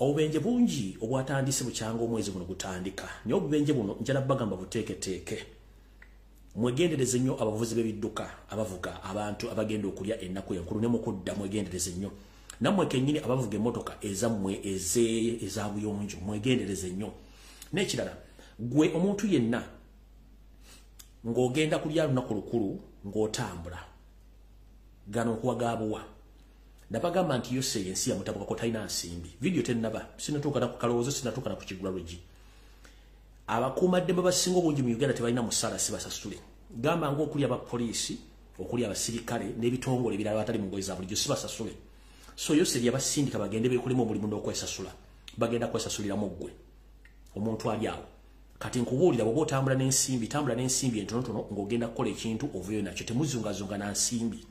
Obubenje bungi obwatandise bukyanga omwezi guno gutandika. Naye obubenje buno njala bagamba buteeketeeke. Mwegendereze nnyo abavuzi b'ebidduka abavuga abantu abagenda okulya ennaku enkulu ne mukudda, mwegendereze nnyo. Nammwe kennyini abavuga emmotoka ezammwe eza buyonjo, mwegendereze nnyo. N'ekirala, gwe omuntu yenna ng'ogenda kulya lunaku lukulu ng'otambula, gano nkuwa gaabuwa. Nabagamba nti Yose ensi yamutabukako, talina nsimbi. Vidiyo tennaba, sinatuuka na ku kalowoozo, sinatuuka na ku kigula luggi. Abakuumaddembe basinga obungi mu Uganda tebalina musaala, si basasule. Gamba ng'okuli abapoliisi, okuli abasirikale n'ebitongole ebirala batali mu ngoye za bulijjo, si basasule. So Yose yabasindika bagende beekolemu omulimu n'okwesasula. Bagenda kwesasuliramu ggwe omuntu ali awo. Kati nkubuulira, bw'oba otambula n'ensimbi, tambula n'ensimbi entonotono ng'ogenda kukola ekintu ovuyo nakyo, temuzungazunga na nsimbi.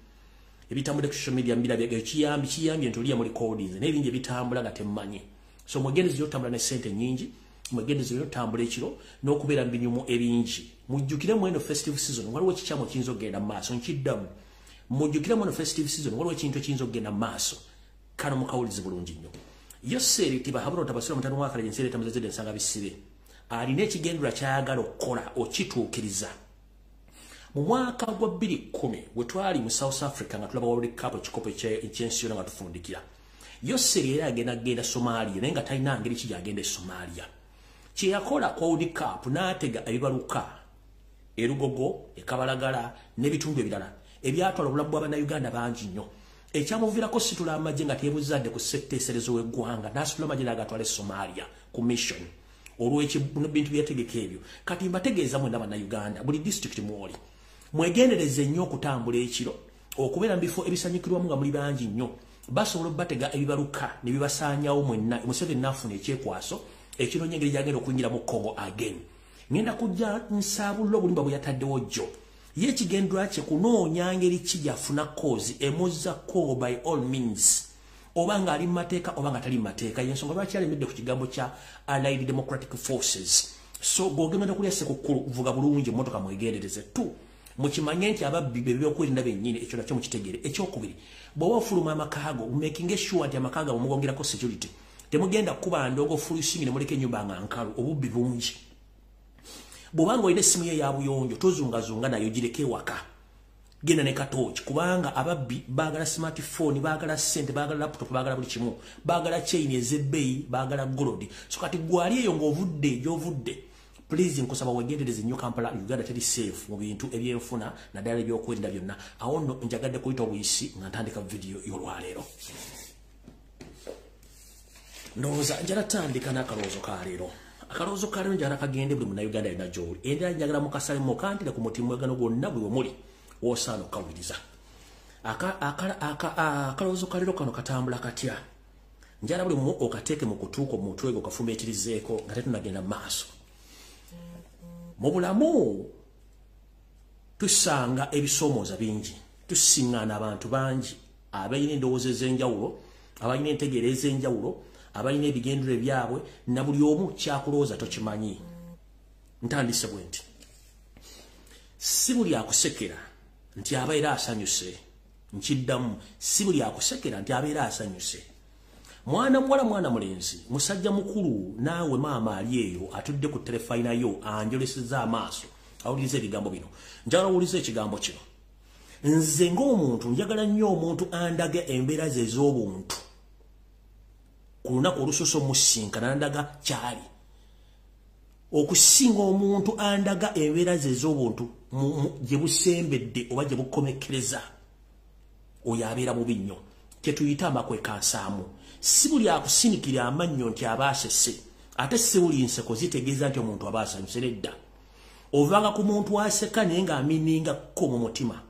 Ebitambudde ku social media mbirabye, ekiyambi kiyambye nti oliya mu recordings n'ebingi ebitambula nga temmanyi. So mwegendereze otambula ne ssente nnyingi, mwegendereze otambula ekiro n'okubeera mu binyumu ebingi. Mujjukire mu eno festive season waliwo ekikyamu ekiyinza okugenda mu maaso. Nkiddamu, mujjukire mu eno festive season waliwo ekintu ekiyinza okugenda mu maaso. Kano mukawulize bulungi nnyo. Yoseri Tibahabura Tabasira mutano wa kale ensi etamuzezedde ensanga bisibe alina ekigendera kyayagala okukola okituukiriza. Mu mwaka gwa 2010 we twali mu South Africa nga tulaba World Cup, ekikopo eky'ensi yonna, nga tufundikira, Yoseri era agenda genda Somalia, naye nga talina ngeri ki gyagenda e Somalia. Kye yakola ku World Cup, n'atega ebibaluka erugogo, ekabalagala n'ebitundu ebirala ebyatwala obulamu bw'Abannayuganda bangi nnyo, ekyamuviirako situla amagye nga teebuzadde ku ssetteeserezo w'eggwanga, n'asitula amagye n'agatwala e Somalia ku mission olw'ebintu byeyategeka ebyo. Kati mbategeeza mwenna Bannayuganda, buli disitulikiti mwoli, mwegendereze nnyo okutambula ekiro, okubeera mu bifo ebisanyukirwamu nga muli bangi nnyo. Basobola obbatega ebibaluka ne bibasaanyawo mwenna. Museveni naafuna ekyekwaso ekinoonya engeri gyagenda okuyingira mu Congo again. Ngenda kujja nsaabulula obulimba bwe yataddewo jjo. Ye ekigendwa kye kunoonya ngeri ki gyafuna cause emuzza Congo by all means, oba ng'ali mu mateeka oba nga tali mu mateeka. Yensonga lwaki alemedde ku kigambo kya Allied Democratic Forces. So bw'ogenda kulya Sekukkulu, vuga bulungi emmotoka, mwegendereze. Tu mukimanye nti ababbi be byokwerinda bennyini, ekyo nakyo mukitegeere. Ekyokubiri, bw'oba ofuluma amaka go, making sure nti amaka gammwe mugongerako security. Temugenda kuba ndongo fulusingi ne muleka ennyumba nga nkalu, obubbi bungi. Bw'obanga olina essimu ye ya buyonjo, tozungazunga nayo, gireke ewaka, genda ne katooki, kubanga ababbi baagala smartphone, baagala ssente, baagala laptop, baagala buli kimu, baagala chain ez'ebbeeyi, baagala gold. So kati gwali eyo ng'ovudde gy'ovudde, please nkusaba wegendereze nnyo. Kampala, Uganda teri safe mu bintu ebyenfuna, naddala ebyokwerinda byonna. Awo nno njagadde kuyita obuyisi nga ntandika vidiyo y'olwaleero. Ndowooza njala tandika n'akalowoozo ka leero. Akalowoozo ka leero njagala kagende buli Munnayuganda yonna gy'oli. Endala njagala mukasalemu kantire ku mutima gano gwonna, buli wemuli wosaana okukawuliriza. Akalowoozo ka leero kano katambula katya? Njala buli mumu okateeke mu kutuuka mu mutwe gwo, okafumiitirizeeko nga tetunagenda mu maaso. Mu bulamu tusanga ebisoomooza bingi, tusiŋŋaana abantu bangi abalina endowooza ez'enjawulo, abalina entegeera ez'enjawulo, abalina ebigendero ebyabwe, na buli omu kyakulowooza tokimanyi. Ntandise bwe nti, si buli akusekera nti abeera asanyuse. Nkiddamu, si buli akusekera nti abeera asanyuse. Mwana muwala, mwana mulenzi, musajja mukulu, naawe maama ali eyo atudde ku terefayina yo anjoleseza amaaso, awuliriza ebigambo bino, njagala owuliza ekigambo kino. Nze ng'omuntu njagala nnyo omuntu andaga embeera ze ez'obuntu ku lunaku olusoose omusinkana, nandaga kyali, okusinga omuntu andaga embeera ze ez'obuntu gye busembedde oba gye bukomekkereza. Oyo abeera bubi nnyo, kyetuyita amakwekansaamu. Si buli akusinikira amannyo nti aba asese, ate si buli nseko zitegeeza nti omuntu aba asanyuse. Nedda, ovanga ku muntu aseka naye ng'aminingako mu mutima,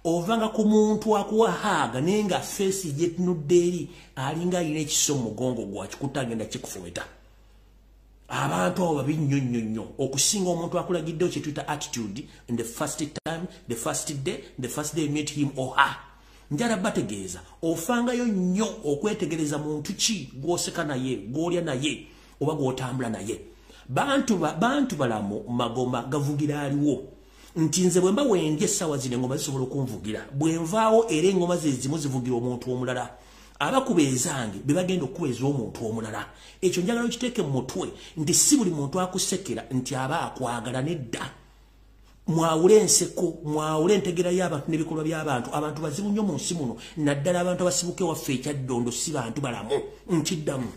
ovanga ku muntu akuwa hug naye nga face gyetunudde eri alinga alina ekiso mu mugongo gwakikuta agenda kikufumita. Abantu abo babi nnyo nnyo nnyo okusinga omuntu akulagiddewo kyetuyita attitude in the first time, the first day, the first day you meet him or her. Njala bategeeza, ofangayo nnyo okwetegereza muntu ki gw'oseka naye, gw'olya naye oba gw'otambula naye. Bantu balamu magoma gavugira aliwo nti nze bwe mba wendya essaawa zino, engoma zisobola okunvugira. Bwe nvaawo era engoma ze zimu zivugira omuntu omulala. Abakuba ezange be bagenda okukuba ez'omuntu omulala. Ekyo njagala okiteeke mu mutwe nti si buli muntu akusekera nti aba akwagala, nedda. Mwawule enseko, mwawule entegera y'abantu n'ebikolwa by'abantu. Abantu bazibu nnyo mu nsi muno, naddala abantu abasibuka ewaffe ekyaddondo si bantu balamu. Nkiddamu,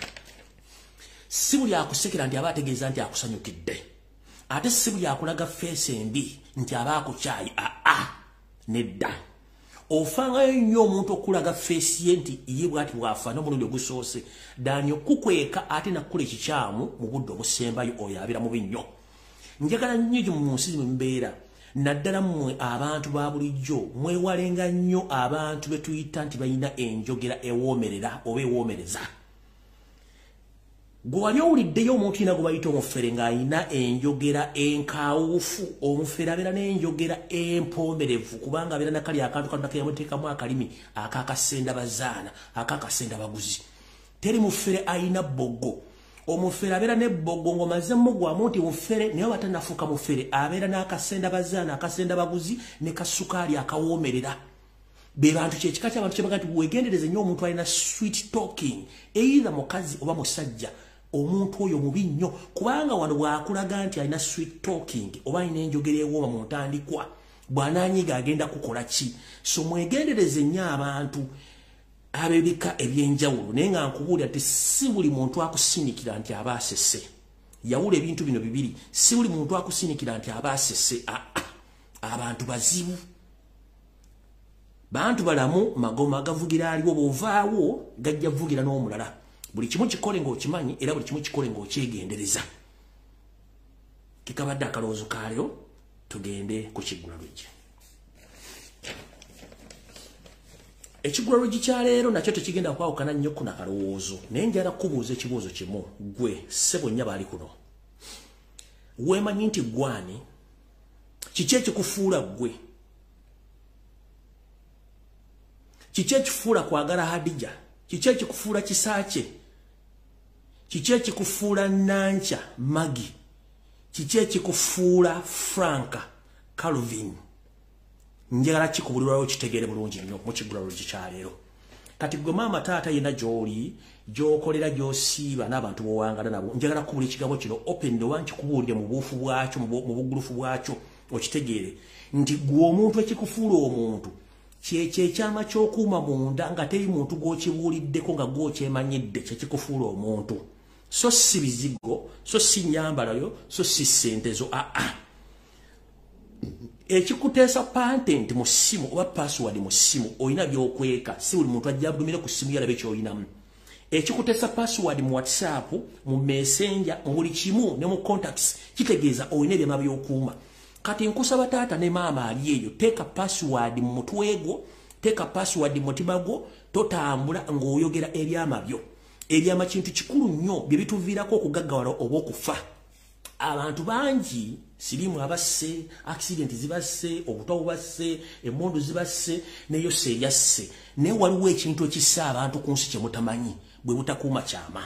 si buli akusekera nti aba ategeeza nti akusanyukidde, ate si buli akulaga feesi embi nti aba akukyayi. Aa, nedda. Ofangayo nnyo omuntu okulaga feesi ye nti ye bw'ati bw'afaana omulundi ogusoose, ddaani okukweka ate nakkola ekikyamu mu budde obusembayo, oyo abeera mubi nnyo. Njagala nnyo gye mu nsi mwe mbeera, naddala mmwe abantu ba bulijjo, mwewalenga nnyo abantu be tuyita nti balina enjogera ewoomerera oba ewoomereza. Gwe wali owuliddeyo omuntu yina gwe bayita omufere ng'alina enjogera enkaawufu? Omufere abeera n'enjogera empoomerevu, kubanga abeera nakali akantu Katonda ke yamuteekamu, akalimi akakasenda bazaana, akakasenda baguzi. Teri mufere alina bbogo. Omufere abeera n'ebbogo ng'omaze mugwamu nti mufere, naye oba tannafuuka mufere abeera n'akasenda bazaana, akasenda baguzi ne kasukaali akawoomerera. Be bantu, kyekika ky'abantu kyebaga nti weegendereze nnyo omuntu alina sweet talking, either mukazi oba musajja. Omuntu oyo mubi nnyo, kubanga wano bw'akulaga nti alina sweet talking oba alina enjogera ewooma mu ntandikwa, bw'anaanyiga agenda kukola ki? So mwegendereze nnyo abantu ab'ebika ebyenjawulo. Naye nga nkubuulira nti si buli muntu akusinikira nti aba asese. Yawula ebintu bino bibiri. Si buli muntu akusinikira nti aba asese. Aa, abantu bazibu, bantu balamu. Magoma gavugira aliwo, bw'ovaawo gajja vugira n'omulala. Buli kimu kikole ng'okimanyi, era buli kimu kikole ng'okyegendereza. Kikabadde akalowoozo kaalyo. Tugende ku kiggula luggi. Ekiggula luggi kya leero nakyo tekigenda kwawukana nnyo ku nakalowoozo, naye njala kubuuza ekibuuzo kimu. Gwe ssebo nnya baali kuno, weemanyi nti gwani? Kiki ekikufuula ggwe? Kiki ekifuula kwagala Hadija? Kiki ekikufuula Kisaakye? Kiki ekikufuula Nankya Magi? Kiki ekikufuula Franka Calvin? Njagala kikubulirwayo kitegeere bulungi nnyo mu kiggula luggi kyaleero. Kati gwe maama, taata yenna gy'oli, gy'okolera, gy'osiiba n'abantu b'owangala nabo, njagala kubula ekigambo kino open, oba nkikubuulire mu buufu bwakyo, mu bugulufu bwakyo, okitegeere nti gwe omuntu, ekikufuula omuntu kyekyo ekyama ky'okuuma munda nga teri muntu gw'okibuuliddeko, nga gw'okyemanyidde, kyekikufuula omuntu, so si bizigo, so si nyambalayo, so si ssente zo. Aa, ekikuteesa content mu ssimu oba password mu ssimu, olina by'okweka, si buli muntu ajja agumire ku ssimu yalabe ky'olinamu. Ekikuteesa password mu WhatsApp, mu Messenger, mu buli kimu ne mu contacts, kitegeeza olina ebyama by'okuuma. Kati nkusaba taata ne maama ali eyo, teeka password mu mutwe gwo, teeka password mu mutima gwo, totambula ng'oyogera ebyama byo. Ebyama kintu kikulu nnyo, bye bituviirako okugaggawala oba okufa. Abantu bangi sirimu abasse, accident zibasse, obutwa bubasse, emmundu zibasse, neyo seeyasse. Naye waliwo ekintu ekissa abantu ku nsi kye mutamanyi, bwe butakuuma kyama.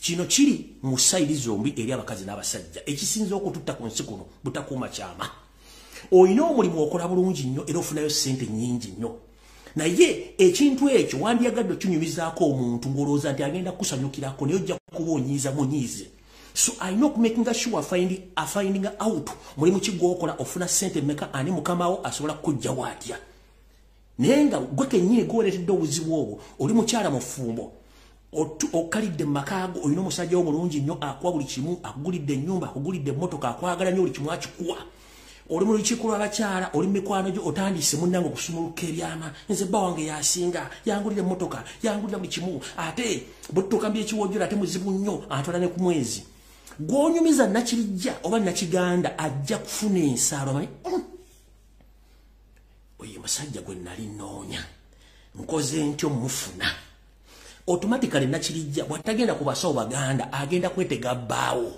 Kino kiri mu side zombi, eri abakazi n'abasajja. Ekisinza okututta ku nsi kuno butakuuma kyama. Olina omulimu, okola bulungi nnyo era ofunayo ssente nnyingi nnyo, naye ekintu ekyo wandyagadde okinyumizaako omuntu ng'olowooza nti agenda kukusanyukirako, naye ojja kuba onyiiza munyiize. So alina okumakinga sure afinding out mulimu ki gwokola, ofuna ssente mmeka, ani mukamawo, asobola kukujjawo atya. Naye nga gwe kennyini gwoleetedde obuzibu obwo. Oli mukyala mufumbo, okkalidde mu makaago, olina omusajja wo mulungi nnyo, akuwa buli kimu, akugulidde ennyumba, akugulidde emmotoka, akwagala nnyo, buli kimu akikuwa. Oli mu lukiiko lw'abakyala, oli mu mikwano gyo, otandise munnange okusumuluka ebyama: "Nze bba wange yasinga, yangulira emmotoka, yangulira buli kimu, ate bwe tutuuka mbyekiwojjola ate muzibu nnyo, atwala ne ku mwezi." Gw'onyumiza nakirijja oba nakiganda ajja kufuna ensaalo, amanyi oyo musajja gwe nali nnoonya, nkoze ntyo mufuna. Automatically nakirijja bw'atagenda ku basawo baganda, agenda kwetega bbaawo.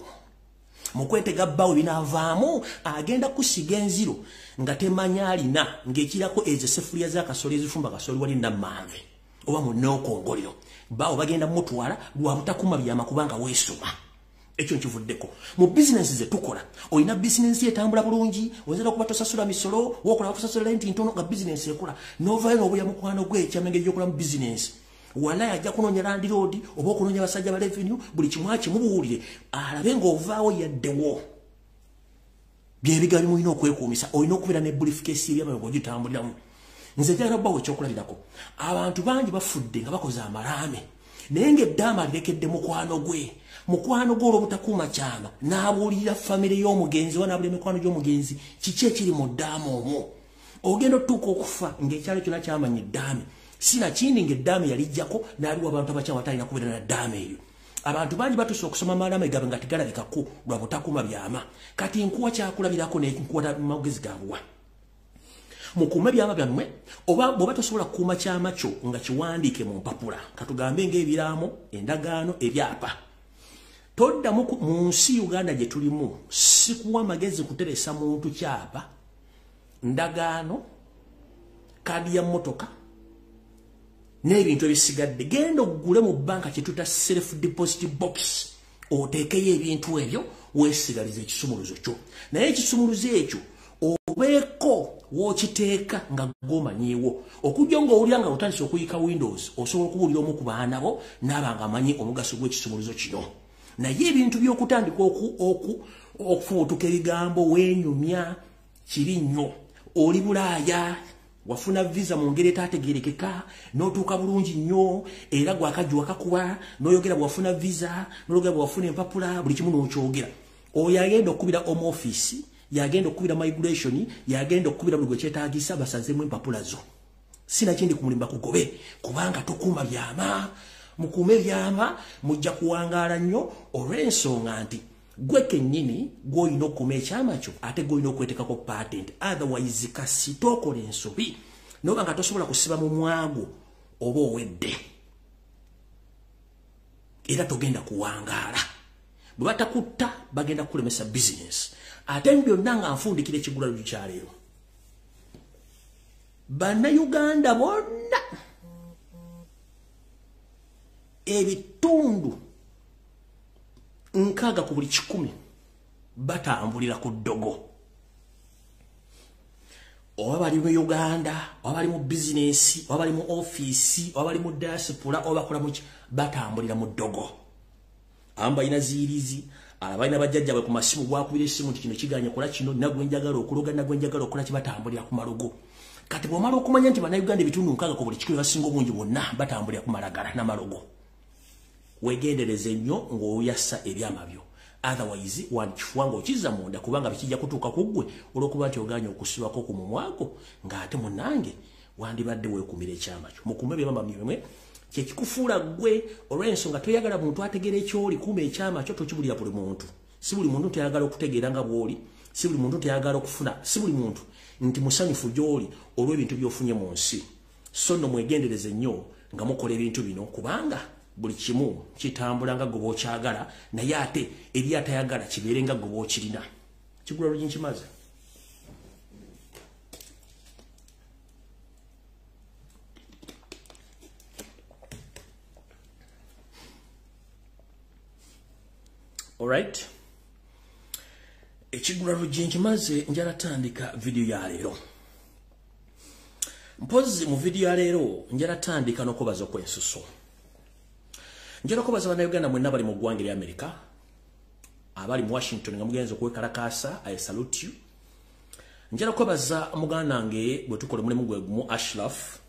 Mu kwetega bbaawo binaavaamu, agenda kusiga enziro nga temanya alina, ng'ekirako ezo sefuliya z'akasoli ezifumba kasoli wali nammanve oba munookongoliro. Bbaawo bagenda mutwala lwa butakuma byama, kubanga weesoma. Ekyo nkivuddeko. Mu bizinensi ze tukola, olina bizinensi etambula bulungi, oyinza okuba tosasula misolo, wokola bakusasula renti ntono, nga bizinensi ekola. Novayo n'obuya mukwano gwe ekyama engeri gyokolamu bizinensi. Walayi ajja kunoonya landiroodi oba okunoonya abasajja ba revenue, buli kimu akimubuulire alabe ng'ovaawo yaddewo. Byebigambo mulina okwekuumisa, olina okubeera ne briefcase y'ebyama ng'ogitambuliramu. Nze njagala bbawo ekyokulabirako. Abantu bangi bafudde nga bakoze amalaame, naye ng'eddaama alirekedde mukwano gwe. Mukwano gwe olw'obutakuuma kyama n'abuulirira famire y'omugenzi oba n'abuulira mikwano gy'omugenzi kiki ekiri mu ddaama omwo. Ogenda otuuka okufa ng'ekyalo kyonna kyamanya eddaame. Sinakindi ng'eddaame yalijjako n'aliwa abantu abakyamu atalina kubeera na ddaame eryo. Abantu bangi batuuse okusoma amalaame gaabwe nga tegalabikako lwa butakuuma byama. Kati nkuwa kyakulabirako n'enkuwa magezi gaabuwa. Mukuume byama byammwe, oba bw'oba tosobola kukuuma kyama kyo nga kiwandiike mu mpapula, katugambe ng'ebiraamo, endagaano, ebyapa. Toddamu mu nsi Uganda gye tulimu, sikuwa magezi kuteresa muntu kyapa, ndagaano, kaadi ya mmotoka n'ebintu ebisigadde. Genda oggule mu bbanka kye tuyita self deposit box, oteekeyo ebintu ebyo, weesigalize ekisumuluzo kyo. Naye ekisumuluzo ekyo obeeko w'okiteeka nga gw'omanyiiwo. Okujja ng'owulira nga otandise okuyiika Windows, osobola okubuulira omu ku baana bo n'aba ng'amanyi omugaso gw'ekisumuluzo kino. Naye ebintu by'okutandika okufubutuka ebigambo weenyumya kiri nnyo. Oli Bulaaya, wafuna visa mu ngeri etaategeerekeka, n'otuuka bulungi nnyo, era gwakajja wakakuba, n'oyogera bw'wafuna visa, n'oyogera bw'wafuna empapula, buli kimu n'okyogera. Oyo agenda okukubira Home Office, yagenda okukubira migration, yagenda okukubira buli gwe kyetaagisa basazeemu empapula zo. Sinakindi kumulimba kugobe, kubanga tokuuma byama. Mukuume byama, mujja kuwangaala nnyo olw'ensonga nti gwe kennyini gw'olina okukuuma ekyama kyo, ate gw'olina okweteekako patent. Otherwise kasita okola ensobi n'oba nga tosobola kusiba mu mwago oba owedde, era togenda kuwangaala. Bwe batakutta bagenda kukulemesa bizinesi. Ate byonna nga nfundikira ekigulalo kya leero, Bannayuganda bonna ebitundu 60 ku buli 100 batambulira ku ddogo. Oba bali mu Uganda, oba bali mu bizinesi, oba bali mu ofiisi, oba bali mu diaspora, oba bakola mu ki, batambulira mu ddogo. Abamu balina ziirizi, abalina bajjajjaabwe ku masimu, gwakubira essimu nti kino kiganye kola kino, nagwe njagala okuloga, nagwe njagala okukola ki, batambulira ku malogo. Kati bw'omala okumanya nti Bannayuganda ebitundu 60 ku buli 100 basinga obungi bonna batambulira ku malagala n'amalogo, weegendereze nnyo ng'oyasa ebyama byo. Otherwise wandikifuwa ng'okizza munda, kubanga bikijja kutuuka ku ggwe olw'okuba nti ogaanye okusibako ku mumwa gwo, ng'ate munnange wandibadde weekuumira ekyama kyo. Mukuume ebyama byammwe, kye kikufuula ggwe, olw'ensonga toyagala muntu ategeera ekyoli. Kuuma ekyama kyo, tokibulira buli muntu. Si buli muntu ntayagala okutegeera nga bw'oli, si buli muntu ntayagala okufuna, si buli muntu nti musanyufu gy'oli olw'ebintu by'ofunye mu nsi. So nno mwegendereze nnyo nga mukola ebintu bino, kubanga buli kimu kitambula nga gwe bw'okyagala, naye ate eri atayagala kibeere nga gwe bw'okirina. Kigula lugi nkimaze. Alright. Ekigula lugi nkimaze, njala tandika vidiyo ya leero. Mpozi mu vidiyo ya leero njala tandika n'okwebaza okw'ensuso. Njala okwebaza Bannayuganda mwenna bali mu ggwanga erya Amerika, abali mu Washington nga mugenze okwekalakaasa, I salute you. Njala okwebaza muganda wange bwe tukola omulimu gwe gumu, Ashraf,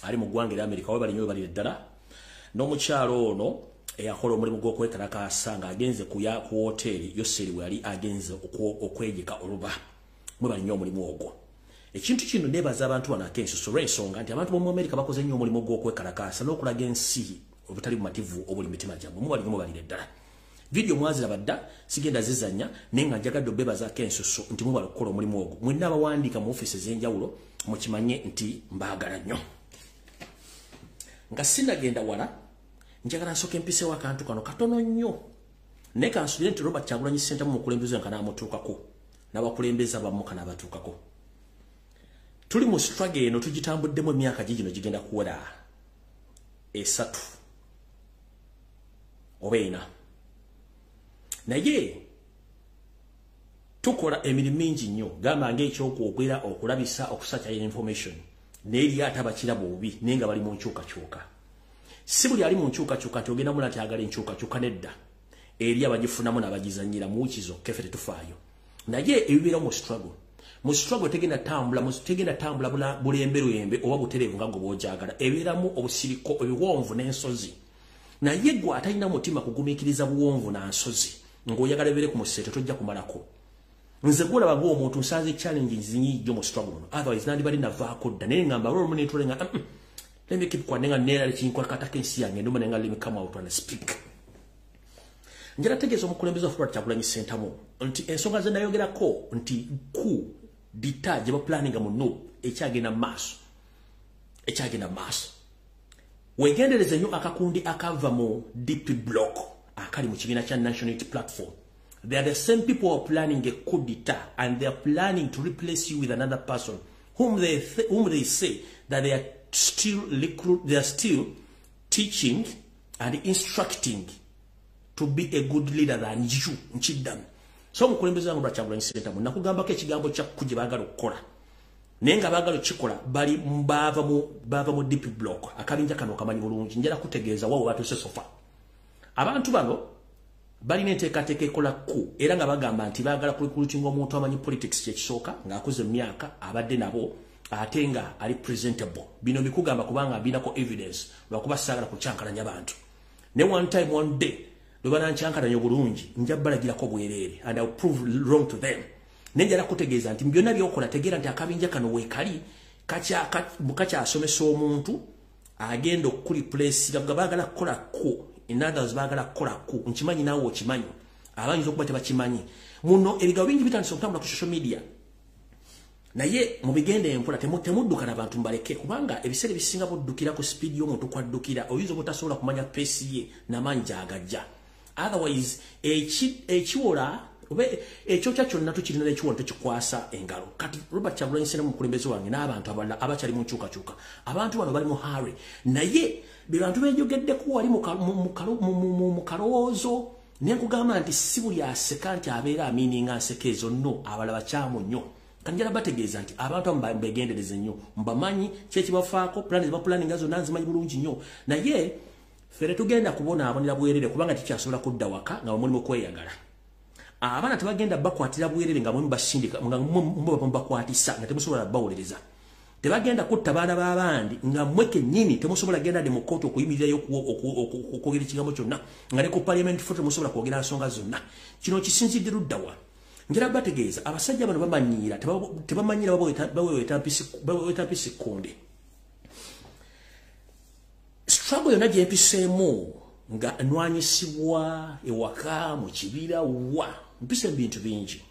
ali mu ggwanga erya Amerika, webali nnyo, webalire ddala. N'omukyalo ono eyakola omulimu gw'okwekalakaasa ng'agenze ku woteeri Yoseri we yali agenze okwejeka oluba. Mwebali nnyo omulimu ogwo. Ekintu kino neebaza abantu bano ak'ensuso olw'ensonga nti abantu b'omu Amerika bakoze nnyo omulimu gw'okwekalakaasa n'okulaga ensi obutali bumativu obuli mu mitima gyammwe. Mubali nnyo, mubalire ddala. Vidiyo mwaziraba dda, sigenda zizannya, naye nga njagadde obbeebazaako ensuso nti mwebale okukola omulimu ogwo. Mwenna abawandiika mu ofiisi ez'enjawulo mukimanye nti mbaagala nnyo. Nga sinnagenda wala, njagala nsooke mpiseewo akantu kano katono nnyo. Naye kansuubire nti Robert Kyagulanyi Ssentamu mukulembeze nga kanaamutuukako, n'abakulembeze abamu kanaabatuukako. Tuli mu struggle eno tugitambuddemu emyaka gigino gigenda kuwera 3 oba 4. Naye tukola emirimu mingi nnyo, gamba ng'ekyokwogera, okulabisa, okusakya information, naye eri ate abakiraba obubi naye nga bali mu nkyukakyuka. Si buli ali mu nkyukakyuka nti ogenda mula nti agala enkyukakyuka, nedda. Eri abagifunamu n'abagizannyira mu wiiki zokka, ffe tetufaayo. Naye ebibeera mu struggle, mu struggle tegenda tambula, tegenda tambula bulemberwembe oba butereevu nga gwe bw'ogyagala. Ebeeramu obusiriko, ebiwonvu n'ensozi. Naye gwe atalina mutima kugumiikiriza buwonvu na nsozi, ng'oyagala ebeere ku museeto, tojja kumalako. Nze gwolaba ng'omuntu nsanze challenges nyingi mu struggle muno, otherwise nandibadde navaako dda. Naye ngamba olwo nentule nga let me keep quiet, nga neera kinkwakatako ensi yange nduma, nga let me come out and speak. Njala tegeeza omukulembeze wa Robert Kyagulanyi Ssentamu nti ensonga ze nayogerako nti coup d'état gye baplaninga mu NUP ekyagenda maaso, ekyagenda maaso. Wegendereze nnyo akakundi akava mu DP block akali mu kibiina kya National Unity Platform. They are the same people who are planning a coup d'etat, and they are planning to replace you with another person whom they say that they are still teaching and instructing to be a good leader than you. Nkiddamu. So omukulembeze wange Kyagulanyi Ssentamu, nakugambako ekigambo kya coup gye baagala okukola, naye nga baagala okukikola bali baava mu DP block. Akabinja kano kamanyi bulungi. Njala kutegeeza wawe batuuse so far. Abantu bano balina enteekateeka ekola ku, era nga bagamba nti baagala kurecruitinga omuntu amanyi politics, kyekisooka, ng'akuze mu myaka, abadde nabo, ate nga ali presentable. Bino bikugamba kubanga binako evidence, lwakuba saagala kukyankalanya bantu. Ne one time, one day, lwe banankyankalanya obulungi, nja balagirako bwereere and I will prove wrong to them. Naye njala kutegeeza nti byonna byokola, tegeera nti akabinja kano weekali kakyasomesa omuntu agenda okureplace nga baagala kukola ku. In others, baagala kukola ku. Nkimanyi, naawe okimanyi, abayinza okuba tebakimanyi. Muno ebigabo bingi bitandise okutambula ku social media, naye mubigende empola, temudduka n'abantu, mubaleke, kubanga ebiseera ebisinga buddukira ku speed y'omuntu kwaddukira, oyinza obutasobola kumanya pace ye n'amaanyi gy'agajja. Otherwise ekiwola oba ekyokya kyonna tukirina, n'ekiwola tekikwasa engalo. Kati Robert Kyagulanyi Ssentamu, mukulembeze wange, n'abantu abalala abakyali mu nkyukakyuka, abantu bano bali mu hurry, naye be bantu benjogeddeko wali mu kalowoozo. Ne nkugamba nti si buli aseka nti abeera amiininga nseka ezo. Nno abalala bakyamu nnyo. Kanjala bategeeza nti abantu abo mbegendereze nnyo, mbamanyi kyekibafaako, plan zebapulaninga zonna nzimanyi bulungi nnyo. Naye fere tugenda kubonaabonera bwerere, kubanga tikyasobola kudda waka nga mulimu kweyagala. Abaana tebagenda bakwatira bwerere nga mwe basindika, nga mubakwatisa nga temusobola bawuliriza. Tebagenda kutta baana b'abandi nga mmwe kennyini temusobola genda de mu kkooti okuyimirirayo okwogera ekigambo kyonna, nga ne ku parliament floor temusobola kwogera nsonga zonna. Kino kisinzidde luddawa? Njala bategeeza, abasajja bano bamanyiira, tebamanyiira, baweweeta mpisi kkonde. Struggle yonna gyempiseemu nga nwanyisibwa ewaka, mu kibira, wa mpisa ebintu bingi,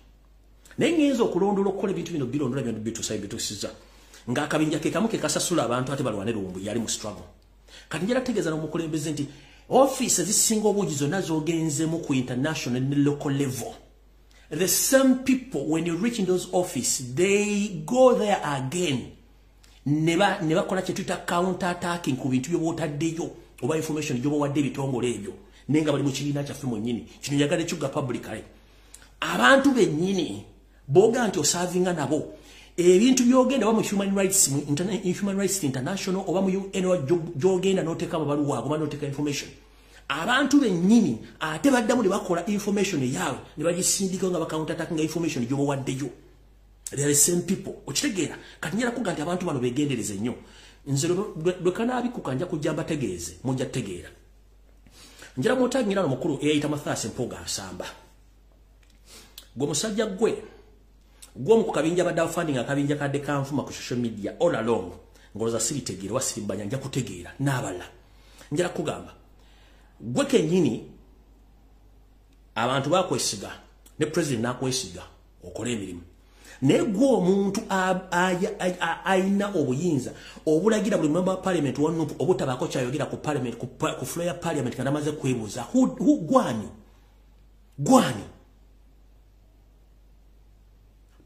naye ngenza okulondola okukola ebintu bino, bilondola byonna bituusa bituusiza ng'akabinja ke kamu ke kasasula abantu ate balwane lumbu yali mu struggle. Kati njala tegeeza n'omukulembeze nti ofiisi ezisinga obungi zonna z'ogenzemu ku international ne local level, the same people, when you reach in those office, they go there again ne bakola kye tuyita counter attacking ku bintu byoba otaddeyo oba information gyoba wadde ebitongole ebyo, naye nga bali mu kibiina kyaffe mwennyini. Kino njagala ekyugga publicly. Abantu bennyini boga nti osavinga nabo ebintu byogenda oba mu human rights, mu Human Rights International oba mu UN, gyogenda n'oteeka amabaluwa ago, n'oteeka information, abantu bennyini ate baddamu ne bakola information eyaabwe ne bagisindika nga bacounter attacking information gy'oba waddeyo. They are the same people. Okitegeera? Kati njala kuga nti abantu bano begendereze nnyo. Nze lwe kanaabikuka nja kujja mbategeeze, mujja tegeera. Njala mutagira no mukulu eyayita Mathias Mpuuga Nsamba, gwe musajja gwe gwomu ku kabinja badde funding akabinja kadde kanvuma ku social media all along, ngoloza siritegeera wasirimbanya. Nja kutegeera n'abalala. Njala kugamba gwe kennyini, abantu bakwesiga ne president nakwesiga okole emirimu, naye gwe omuntu ayina obuyinza obulagira buli member wa parliament wa NUP obutabaako kyayogera ku parliament, ku floor ya parliament, nga namaze kwebuuza gwani gwani.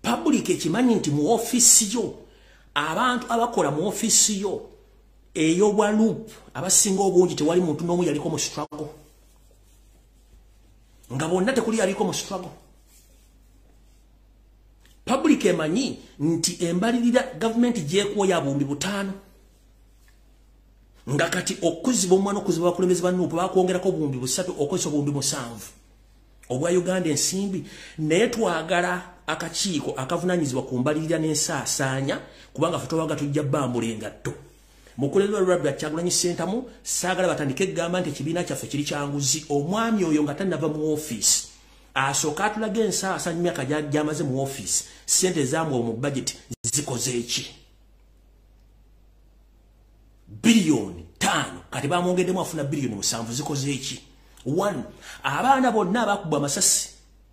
Public ekimanyi nti mu ofiisi yo, abantu abakola mu ofiisi yo ey'obwa LOP abasinga obungi, tewali muntu n'omu yaliko mu struggle, nga bonna tekuli yaliko mu struggle. Public emanyi nti embalirira gavumenti gyekuwa ya 5000. Nga kati okuziba omwana okuziba abakulembeze ba NUP bakwongerako 3,000 okozesa 7,000 obwa Uganda ensimbi. Naye twagala akakiiko akavunaanyizibwa ku mbalirira n'ensaasaanya, kubanga ffe twabaga tujja bbambula engatto. Mukulembeze wa Robert Kyagulanyi Ssentamu saagala batandike egamba nti ekibiina kyaffe kiri kyanguzi. Omwami oyo nga tannava mu ofiisi asooka atulaga ensaasaanya myaka gy'amaze mu ofiisi, ssente ezaamuwa mu budget zikoze eki? 5 biliyoni kati bamwongeddemu afuna 7 biliyoni zikoze eki? 1 abaana bonna abakubwa amasasi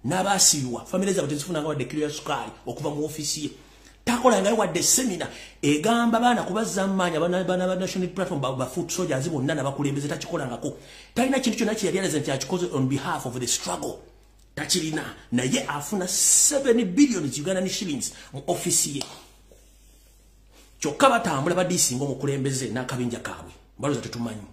n'abaasiibwa famire zaabwe tezifunanga wadde kiro ya sukaali okuva mu ofiisi ye. Takolangayo wadde semina egamba baana kubazza amaanyi abaana ba National Platform ba foot soldiers bonna n'abakulembeze, takikolangako. Talina kintu kyonna kye yali alaze nti akikoze on behalf of the struggle, takirina. Naye afuna 7 billion Ugandan shillings mu ofiisi ye. Kyokka batambula badiisinga omukulembeze n'akabinja kaabwe. Balowooza tetumanyi.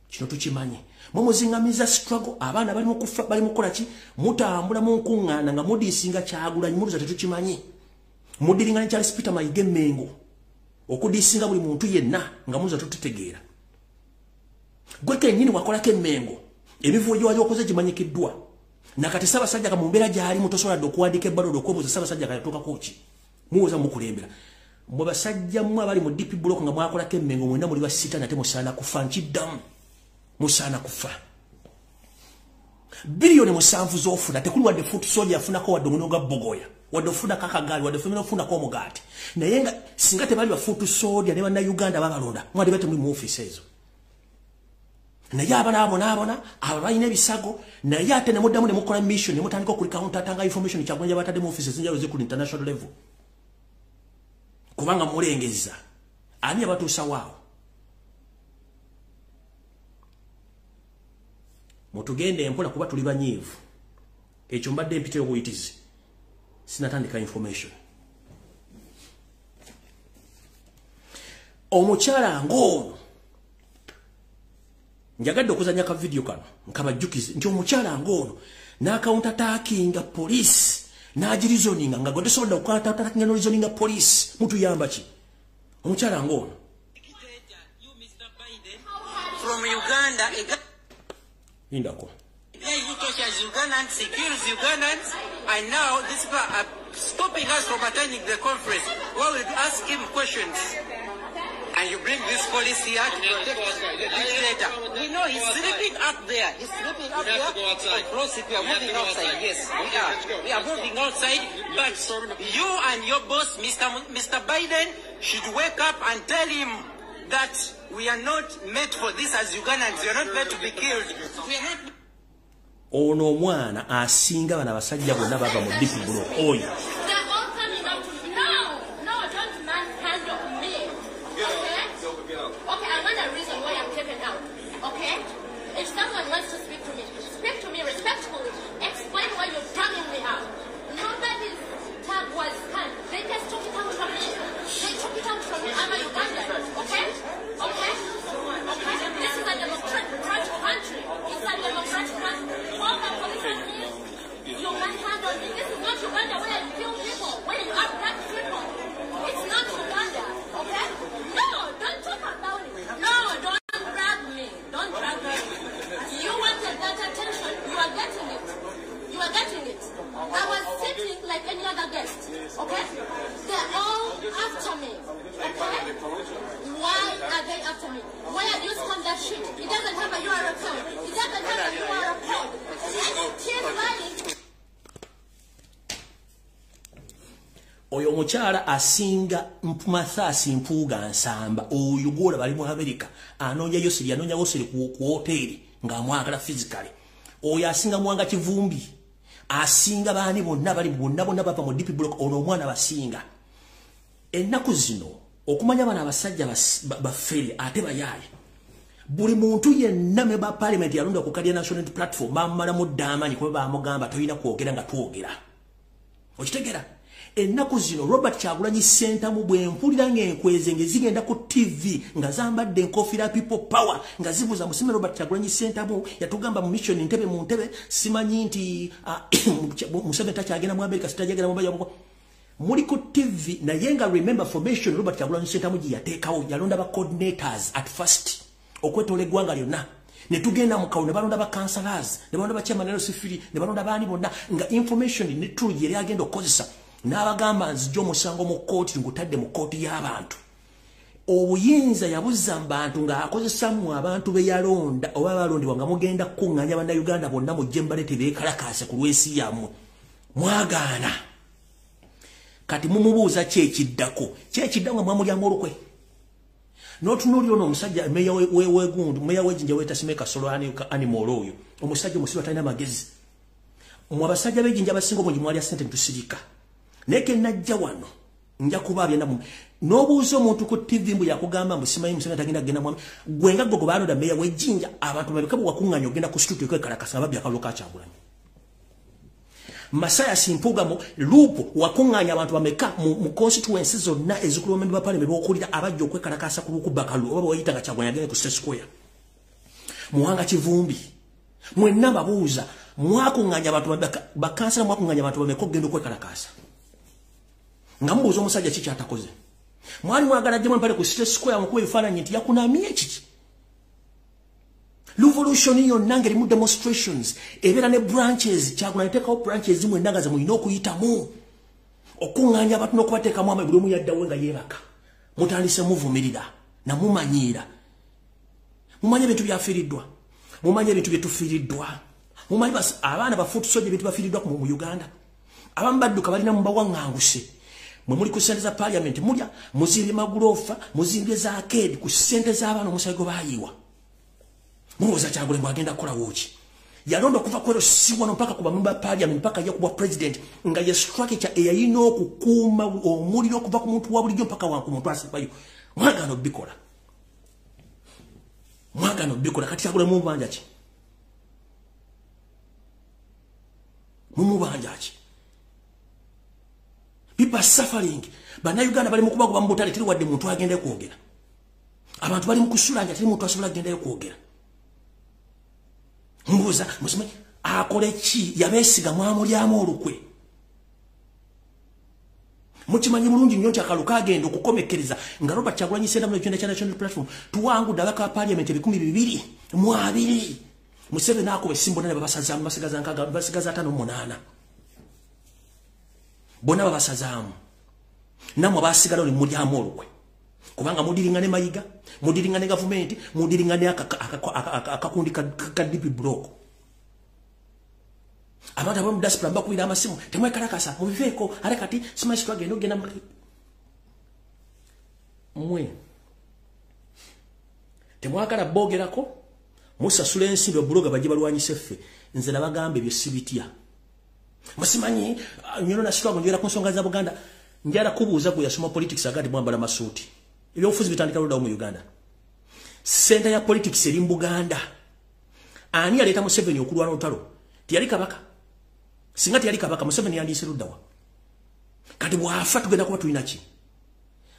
Kino tukimanyi. Mumuzingamiza struggle, abaana bali mu kufa, bali mu kukola ki? Mutambula mu nkuŋŋaana nga mudiisinga Kyagulanyi, mulowooza tetukimanyi. Mudiringa ne Charles Peter Mayiga Mengo okudiisinga buli muntu yenna nga mulowooza tututegeera. Gwe kennyini wakolako emmengo, emivuyo gye wali okoze gimanyikiddwa. Nakati Ssaabasajja ka mu mbeera gy'alimu tosobola dde okuwandiika ebbaluwa okwebuuza Ssaabasajja ka yatuukako ki? Muwooza mukulembera. Mwe basajja mmwe abali mu DP block nga mwakolako emmengo mwenna muli basita nate musaana kufa. Nkiddamu, musaana kufa. 7 biliyoni z'ofuna tekuli wadde foot soldier afunako wadde omuno gwa bogoya, wadde ofunako akagaali, wadde ofunako omugaati. Naye nga singa tebali ba foot soldier ne bannayuganda babalonda mwadde batemuli mu ofiisi ezo. Naye abanabonaabona abo balina ebisago, naye ate ne muddamu ne mukola mission ne mutandika okulicountatanga information Kyagulanyi batadde mu ofiisi ezinjawulo ziri ku international level, kubanga mulengeza ani abatuusa waawo. Mutugende empola kuba tuli banyiivu. Ekyo mbadde mpita obuyitizi, sinatandika information. Omukyala ng'ono njagadde okuzannya ka vidiyo kano nkabajjukize nti omukyala ng'ono n'akawuntatakinga poliisi n'agirizoninga nga gwe tosobola okucounter-attackinga n'orizoninga poliisi, mutuyamba ki? Omukyala ng'ono from Uganda, Indako. Guy who tortures Ugandans, he kills Ugandans, and now these people are stopping us from attending the conference. Well, we ask him questions. And you bring this police here to protect the dictator. We know he's sleeping up there. He's sleeping up there. Of course, we are moving outside. Yes, we are. We are moving outside. But you and your boss, Mr. Biden, should wake up and tell him that we are not made for this as Ugandans. We are not made to be killed. We are not. Ono omwana asinga bana abasajja bonna bava mu DP block. Oyo. They're all coming up to me. No, no, don't manhandle me. Okay? Okay, I want a reason why I'm taken out. Okay? If someone wants to speak to me respectfully. Explain why you're dragging me out. Nobody's tag was scanned. They just took it out from me. They took it out from me. I'm a Ugandan. Okay? Okay? Okay? This is a democratic country. It's a democratic country. All the police and me, you manhandle me. This is not Uganda where you kill people, where you abduct people. It's not Uganda. Okay? No, don't talk about it. No, don't drag me. Don't drag me. You wanted that attention. You are getting it. You are getting it. I was sitting like any other guest. Okay? They're all after me. Okay? Why are they after me? Why have you scanned that shit? It doesn't have a URL code. It doesn't have a URL code. I'm still lying. Oyo omukyala asinga Mathias Mpuuga Nsamba, oyo gwola bali mu America, anoonya Yoseri, anoonya Yoseri ku hoteri ng'amwagala physically. Oyo asinga Mwanga Kivumbi, asinga baani bonna bali bonna bonna bava mu DP block, ono omwana basinga. Ennaku zino okumanya bano abasajja bafere ate bayaaye. Buli muntu yenna member parliament yalonda ku Kadiya National Platform bamumalamu dda amaanyi kuba bamugamba tolina kwogera nga twogera. Okitegera? Ennaku zino Robert Kyagulanyi Ssentamu bwe mpulira ng'enkweze ng'ezigenda ku TV nga zambadde enkofiira People Power nga zibuuza musime Robert Kyagulanyi Ssentamu yatugamba mu mission Entebbe mu ntebe simanyi nti Museveni takyagenda mu America sitajagenda mu Bajabuko. Muli ku TV naye nga remember formation Robert Kyagulanyi Ssentamu gye yateekawo, yalonda ba coordinators at first okwetoola eggwanga lyonna. Ne tugenda mu kawo ne balonda ba councillors, ne balonda ba chairman LC3, ne balonda baani bonna nga information ne true yeri agenda okukozesa. N'abagamba nzijja omusango mu kkooti, ngutadde mu kkooti y'abantu. Obuyinza yabuzza mu bantu ng'akozesa mmwe abantu be yalonda oba balondebwa nga mugenda kukuŋŋaanya Bannayuganda bonna mujje mubaleete beekalakaase ku lw'ensi yammwe. Mwagaana. Kati mumubuuza ki ekiddako? Ki ekiddako nga mwamulyamu olukwe? N'otunuulira ono omusajja meeya w'egundu, meeya w'ejjinja weetasime Kasolo Animal oyo, omusajja omusiru atalina magezi. Mmwe abasajja b'ejjinja abasinga obungi mwalya ssente ne tusirika. Naye ke najja wano nja kubaabya nammwe. N'obuuza omuntu ku TV mbu yakugamba mbu simanyi Museveni tagenda kugenda mwami. Gwe nga ggwe gwe baalonda meeya w'ejjinja, abantu bameka bwe wakuŋŋaanya ogenda ku street okwekalakasa ababbi akalulu ka Kyagulanyi. Masaya Mpuuga Lupo wakuŋŋaanya abantu bameka mu constituency zonna ezikulembera ba parliament b'okulira abajja okwekalakasa ku lukuba kalulu oba bweyita nga Kyagulanyi agende ku State Square. Muwanga Kivumbi, mwenna mbabuuza, mwakuŋŋaanya abantu bakansala, mwakuŋŋaanya abantu bameka okugenda okwekalakasa? Nga mubuuza omusajja ki kyatakoze. Mwali mwagala ajjemu empale ku State Square mukuba ebifaananyi nti yakunamye kiki? Revolution yonna ng'erimu demonstrations ebeera ne branches. Kyagulanyi teekawo branches mwenna nga ze mulina okuyitamu okuŋŋaanya abantu n'okubateekamu amaanyi. Buli omu yaddawo nga yeebaka. Mutandise muvumirira namumanyiira. Mumanyi ebintu byafiiriddwa, mumanyi ebintu bye tufiiriddwa, mumanyi abaana ba foot soldier ebintu bafiiriddwa mu Uganda. Abamu badduka balina mubawaŋŋanguse. Mwe muli ku ssente za parliament mulya, muzimbye maguloofa, muzimbye za arcade ku ssente z'abaana omusaayi gwe baayiwa. Mulowooza Kyagulanyi agenda kukolawo ki? Yalonda okuva ku LC wano mpaka ku bamemba ba parliament mpaka ye kubwa president nga ye structure eyalina okukuuma omuliro okuva ku muntu wa bulijjo mpaka wanku muntu asembayo. Mwagaana obbikola, mwagaana obbikola. Kati Kyagulanyi mumubanja ki? Mumubanja ki? People are suffering. Bannayuganda bali mu kubagoba mu butale, teri wadde muntu agenda kwogera. Abantu bali mu kusulanja, teri muntu asobola kugendayo kwogera. Mbuuza musome akole ki? Yabeesiga, mwamulyamu olukwe. Mukimanyi bulungi nnyo nti akalulu kagenda okukomekkereza nga Robert Kyagulanyi Ssentamu ekibiina kya National Platform tuwangudde abaka ba parliament 220. Museveni akuba essimu bonna ne babasazaamu, basigaza nkaaga, basigaza 58. Bonna babasazaamu. Nammwe abaasigalawo ne mulyamu olukwe. Kubanga mudiringa ne Mayiga, mudiringa ne gavumenti, mudiringa ne akakundi ka DP block. Abantu abamu diaspora mbakubira amasimu, temwekalakasa, mubiveeko, ate kati simanyi twagenda okugenda mmwe. Temwagala boogerako, musasula ensimbi obuloga bajje balwanyise ffe. Nze nabagamba ebyo sibitya. Musimanyi nyono na struggle njera ku nsonga za Buganda. Njala kubuuza gwe yasoma politics agandi mwambala masuuti. Ebyobufuzi bitandika luddawo mu Uganda. Center ya politics eri mu Buganda. Ani yaleeta Museveni okulwana olutalo? Teyali kabaka. Singa teyali kabaka, Museveni yandiise luddawa? Kati bw'afa tugenda kuba tulina ki?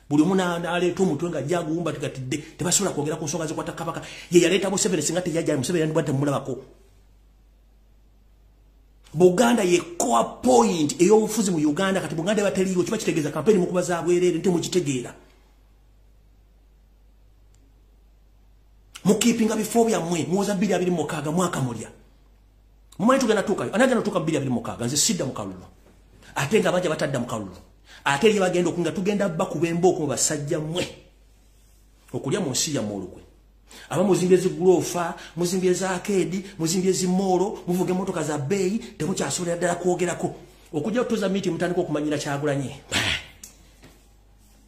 Buli omu n'aleeta omutwe nga ajja aguwumba tigatidde, tebasobola kwogera ku nsonga zikwata kabaka. Ye yaleeta Museveni, singa teyajja Museveni yandibadde temulabako. Buganda ye core point ey'obufuzi mu Uganda. Kati Buganda eba teriiwo kiba kitegeeza kampeni mukuba za bwereere nte mukitegeera. Mukiipinga bifo byammwe muwoza 2026 mwaka mulya. Mumanyi tugenda tuukayo. Ani agenda otuuka mu 2026? Nze sidda mu kalulu. Ate nga bangi batadda mu kalulu. Ate eri bagenda okunga tugenda bakuba embooko mu basajja mmwe. Okulya mu nsi yammwe olukwe. Aba muzimbye ziguloofa, muzimbye za arcade, muzimbye zimoolo, muvuga emmotoka za bbeeyi, temukyasobolera ddala kwogerako. Okujja otuuza meeting mutandika okumanyira Kyagulanyi.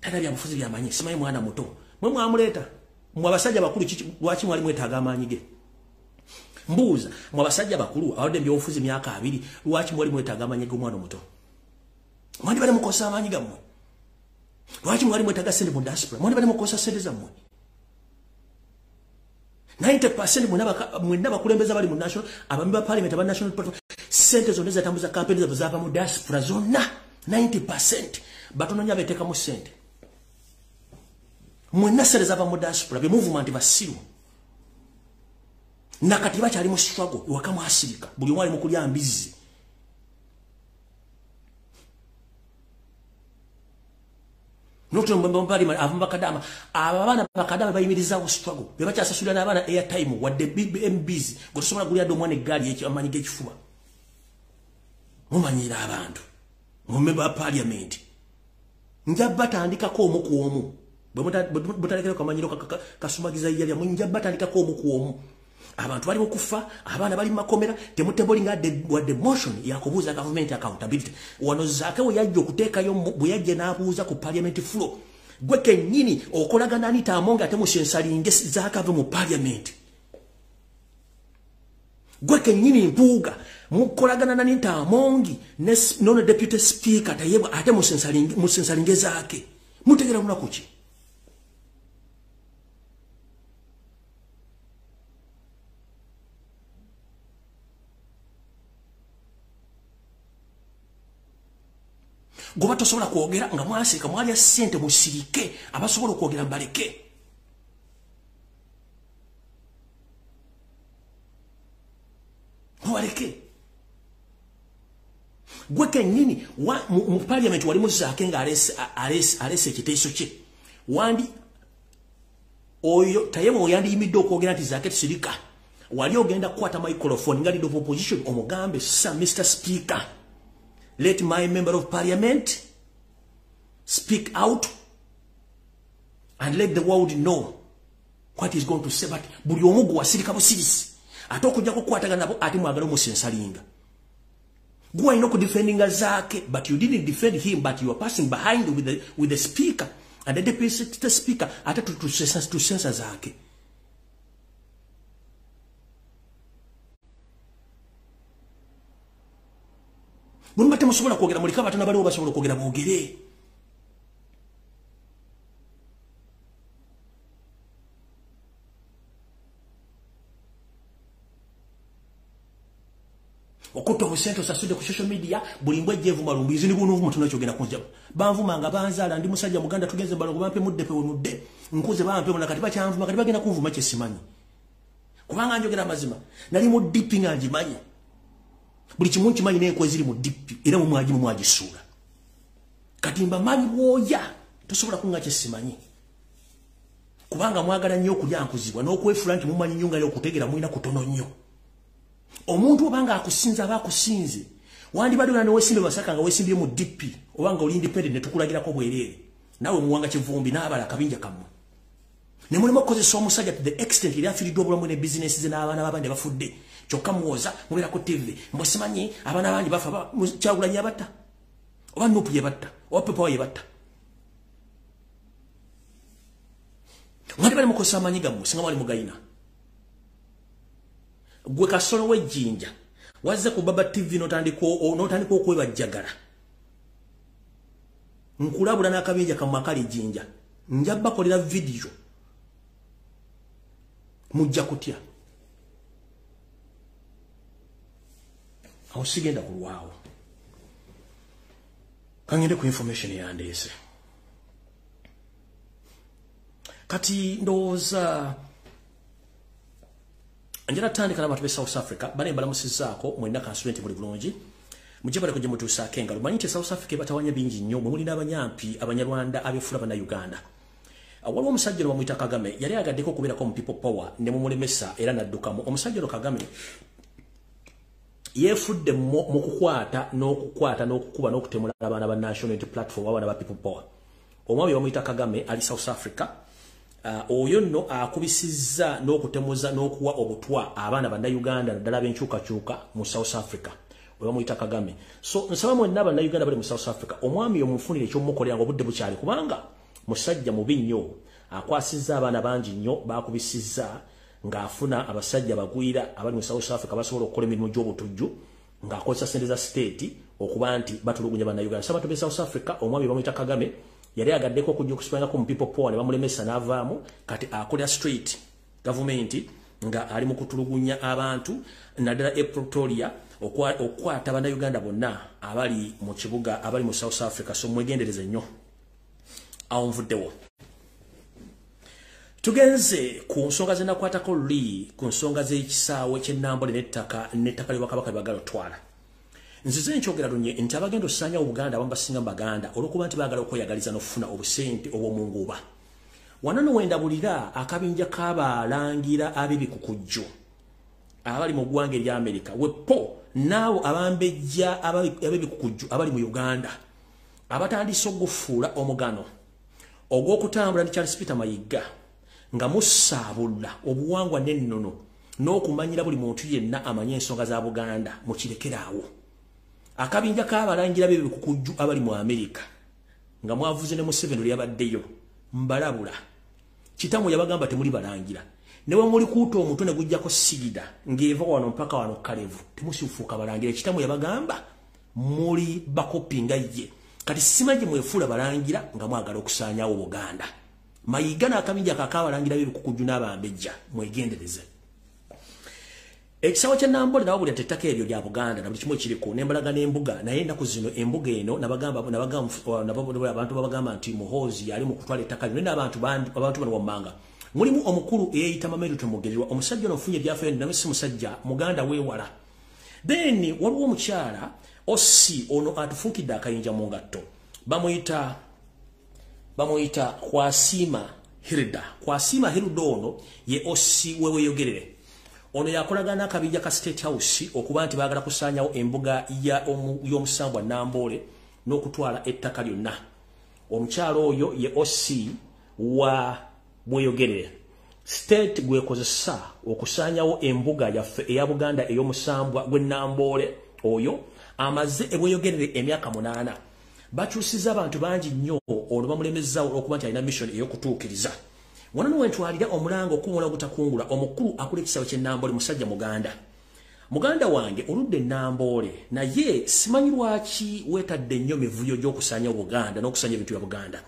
Talina byabufuzi byamanyi, simanyi mwana muto. Mwe mwamuleeta. Mmwe abasajja bakulu lwaki mwali mwetaaga amaanyi ge? Mbuuza, mmwe abasajja bakulu abadde mu byobufuzi myaka 20, lwaki mwali mwetaaga amaanyi g'omwana omuto? Mwandibadde mukozesa amaanyi gammwe. Lwaki mwali mwetaaga ssente mu diaspora? Mwandibadde mukozesa ssente zammwe. 90% mwenna bakulembeza bali mu national, abambi ba parliament aba national platform, ssente zonna ezatambuza campaign zaabwe zaava mu diaspora zonna. 90% batono nnyo abeteekamu ssente. Mwenna ssente zava mu diaspora bye muvuma nti basiru. Nakati bakyali mu struggle, ewaka mwasirika, buli omu ali mu kulya mbizzi. Noto bakadama abaana bakadama bayimirizaawo struggle be bakyasasulira n'abaana airtime wadde MBs gwe tosobola gulya dde omwana eggaali amaanyi g'ekifuba. Mumanyira abantu mu member wa parliament nja batandikako omu ku omu bwe mutalekera kamanyiro kasumagiza yalya nja batandikako omu ku omu. Abantu bali mukufa, abaana bali makomera, temutablinga wadde motion yakubuuza government accountability. Wano Zaake we yajja okuteekayo bwe yajja n'abuuza ku parliament floor, gwe kennyini okolagana Anita Among ate musensalinge Zaake ave mu parliament. Gwe kennyini Mpuuga mukolagana na Anita Among ne nono deputy speaker Tayebwa ate musensalinge Zaake. Mutegera lunaku ki? Goba tosobola kwogera nga mwasirika, mwalya ssente, musirike. Abasobola okwogera mbaleke. Mubaleke. Gwe kennyini mu parliament wali muzaake nga alese ekiteeso kye, wandi oyo Tayebwa oyandiyimidde okwogera nti Zaake tusirika. Wali ogenda kukwata microphone nga leader of opposition omugambe, "Sir, Mr Speaker, let my member of parliament speak out and let the world know what he's going to say." But buli omu gwe wasirika busirisi, ate okujja kukwatagana nabo ate mwagala omusensalinga. Gwe alina okudefendinga Zaake, but you didn't defend him, but you are passing behind with the speaker and the deputy speaker ate tusensa Zaake. Bwe temusobola kwogera, muleke abatono baliwo basobola okwogera boogere. Okutta obusente osasudde ku social media, buli mbwa ejja evuma lumbu izini gunovuma tuna kyogenda kunja. Banvuma nga banzaala, ndi musajja muganda, tugenze balongo bampe mudde pe wenudde nkuze bampe muna, kati bakyanvuma, kati bagenda kunvuma kyesimanyi kubanga njogera amazima. Nali mu DP nga ngimanyi buli kimu, nkimanyi n'enkwe ziri mu DP era mumwagi mumwagisuula. Kati mbamanyi bwoya, tosobola kunga kyesimanyi kubanga mwagala nnyo okulyankuzibwa n'okwefuula nti mumanyi nnyo nga okutegeera mulina kutono nnyo. Omuntu obanga akusinze aba akusinze. Wandibadde olina newesimbe Masaka nga wesimbye mu DP obanga oli independent ne tukulagirako bwereere. Naawe Muwanga Kivumbi n'abala akabinja kammwe ne mulimu okukozesa omusajja to the extent eri afiiriddwa obulamu ne bizinesi ze n'abaana b'abandi bafudde, kyokka muwoza mubeera ku TV mbwe simanyi abaana bangi bafa. Kyagulanyi yabatta oba NUP yebatta oba People yebatta? Mwali bali mukozesa amaanyi gammwe singa mwali mugayina. Gwe kasolo w'ejjinja wazze ku Baba TV n'otandika okwebajjagala, nkulabula n'akabinja kammwe akali ejjinja nja bakolera vidiyo, mujja kutya. Awo sigenda kulwawo, kangende ku information yandeese. Kati ndowooza njala tandika n'abantu b'e South Africa bane mbalamusizaako mwenna kansubire nti muli bulungi, mujje baleko gye mutuusaako engalo. Manyi nti South Africa ebatawanya bingi nnyo, mwe mulina abanyampi Abanyarwanda abeefula Bannayuganda. Waliwo omusajja ono bamuyita Kagame, yali ayagadeko okubeerako mu People Power ne mumulemesa era n'addukamu. Omusajja ono Kagame yeefudde mu kukwata n'okukwata n'okukuba n'okutemula abaana ba National Unity Platform, abaana ba People Power. Omwami bamuyita Kagame ali South Africa. Oyo nno akubisizza n'okutemuza n'okuwa obutwa abaana Bannayuganda naddala ab'enkyukakyuka mu South Africa, we bamuyita Kagame. So nsaba mwenna Bannayuganda bali mu South Africa, omwami omufunire ekyomukolera nga obudde bukyali kubanga musajja mubi nnyo, akwasizza abaana bangi nnyo bakubisizza ng'afuna abasajja bagwira abali mu South Africa basobola okukola emirimu gy'obutujju ng'akozesa ssente za state okuba nti batulugunya Bannayuganda. So abantu b'e South Africa, omwami bamuyita Kagame yali agaddeko okujja okusibangako mu People Power ne bamulemesa n'avaamu. Kati akolera straight gavumenti nga ali mu kutulugunya abantu naddala e Pretoria, okukwata Bannayuganda bonna abali mu kibuga, abali mu South Africa. So mwegendereze nnyo. Awo nvuddewo, tugenze ku nsonga zenakwatako luli ku nsonga z'ekisaawe ky'ennambole n'ettaka ly'obwakabaka lyebagala otwala. Nzize nkyogera lunye nti abagenda osaanyawo Buganda abamu basinga mu Baganda olw'okuba nti baagala okweyagaliza n'okufuna obusente obw'omunguuba. Wano nno wendabulira akabinja k'abalangira ab'ebikukujju abali mu ggwanga erya Amerika, wepo n'abo abambejja ab'ebikukujju abali mu Uganda abatandise ogufuula omugano ogw'okutambula ne Charles Peter Mayiga nga musaabula obuwangwa n'ennono n'okumanyira buli muntu yenna amanye ensonga za Buganda mukirekeraawo. Akabinja k'abalangira b'ebikukujju abali mu Amerika nga mwavuze ne Museveni lwe yabaddeyo, mbalabula. Kitamu yabagamba temuli balangira. Ne bwe muli kuuta omutwe ne gujjako sigida ng'eva wano mpaka wano kalevu, temusifuuka balangira. Kitamu yabagamba muli bakopi nga ye. Kati simanyi mwefuula balangira nga mwagala okusaanyaawo Buganda. Mayiga n'akabinja k'abalangira b'ebikukujju n'abambejja mwegendereze. Ekisawo kya Nambole nababulira nti ettaka eryo lya Buganda na buli kimu ekiriko n'embalaga n'embuga, naye ennaku zino embuga eno nabagamba abantu babagamba nti Muhoozi yali mu kutwala ettaka lino n'abantu abantu bano wammanga. Mulimu omukulu eyeeyita Mamedu Mugerwa, omusajja ono nfunye ebyafaayo naye si musajja Muganda weewala. Then waliwo omukyala Ossi ono atufuukidde akayinja mu ngatto, bamuyita Kwasima Hilda. Kwasima Hilda ono ye Ossi weweyogerere. Ono yakolagana akabinja ka State House okuba nti baagala kusaanyawo embuga y'omusambwa Namboole n'okutwala ettaka lyonna. Omukyala oyo ye Ossi wa Bweyogerere. State gwekozesa okusaanyawo embuga yaffe eya Buganda ey'omusambwa gw'e Namboole oyo amaze ebweyogerere emyaka 8. Bakyusiza abantu bangi nnyo olwo bamulemezaawo olw'okuba nti alina mission ey'okutuukiriza. Wano nno wentwalira omulanga okuwula ogutakungula omukulu akula ekisawo ky'e Namboole musajja Muganda. Muganda wange oludde Namboole naye simanyi lwaki weetadde nnyo mivuyo gy'okusaanya Buganda n'okusaanya ebintu bya Buganda.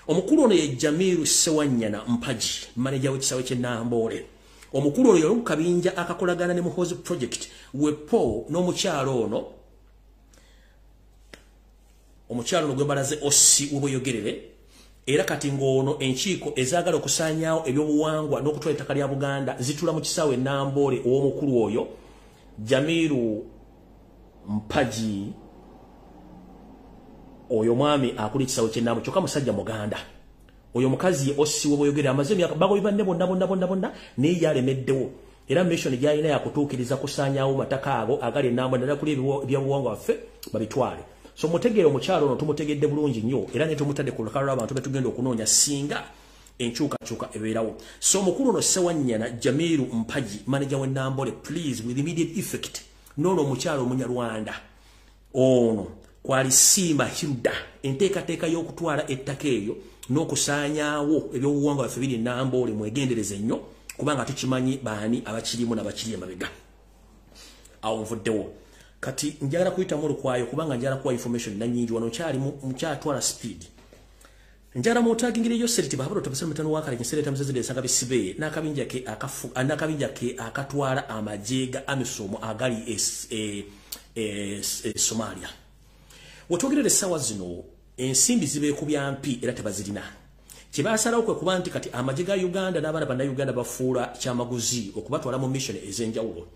Omukulu ono ye Jamiru Sewanyana Mpagi, maneja w'ekisawo ky'e Namboole. Omukulu ono yali ku kabinja akakolagana ne Muhoozi Project wepo n'omukyalo ono. Omukyalo ono gwe balaze Ossi w'Obweyogerere. Era kati ng'ono enkiiko ezaagala okusaanyaawo ebyobuwangwa n'okutwala ettaka lya Buganda zitula mu kisaawe e Namboole ow'omukulu oyo Jamiru Mpagi, oyo mwami akula ekisaawe ky'e Namboole kyokka musajja Muganda. Oyo mukazi ye Ossi w'Obweyogerere amaze emyaka bagobi banne bonna bonna bonna bonna naye yalemeddewo. Era mission gy'alina yakutuukiriza kusaanyaawo mataka ago agali e Namboole naddala kuli ebyobuwangwa baffe babitwale. So mutegeere omukyalo ono tumutegedde bulungi nnyo era ne tumutadde ku lukalala lw'abantu be tugenda okunoonya singa enkyukakyuka ebeerawo. So omukulu ono Sewanyana Jamiru Mpagi, manager w'e Namboole, please with immediate effect n'ono omukyalo Omunyarwanda ono Kwalisiima Hilda enteekateeka y'okutwala ettaka eryo n'okusaanyaawo ebyobuwangwa baffe biri e Namboole mwegendereze nnyo kubanga tukimanyi baani abakirimu n'abakiri emabega. Awo nvuddewo. Kati njagala kuyitamu olukwayo kubanga njagala kuwa information nannyingi wano nkyatwala speed. Njagala mutagingire Yoseri Tibahabura tabasema mutano wakale kinsere tamzeze esanga bisibe n'akabinja ke akafu n'akabinja ke akatwala amagye ga AMISOM agali Somalia. Wetwogerera essaawa zino ensimbi zibeekubya mpi era tebazirina. Kye baasalawo kwe kuba nti kati amagye ga Uganda n'abaana bannayuganda bafuula kyamaguzi okubatwala mu mission ez'enjawulo.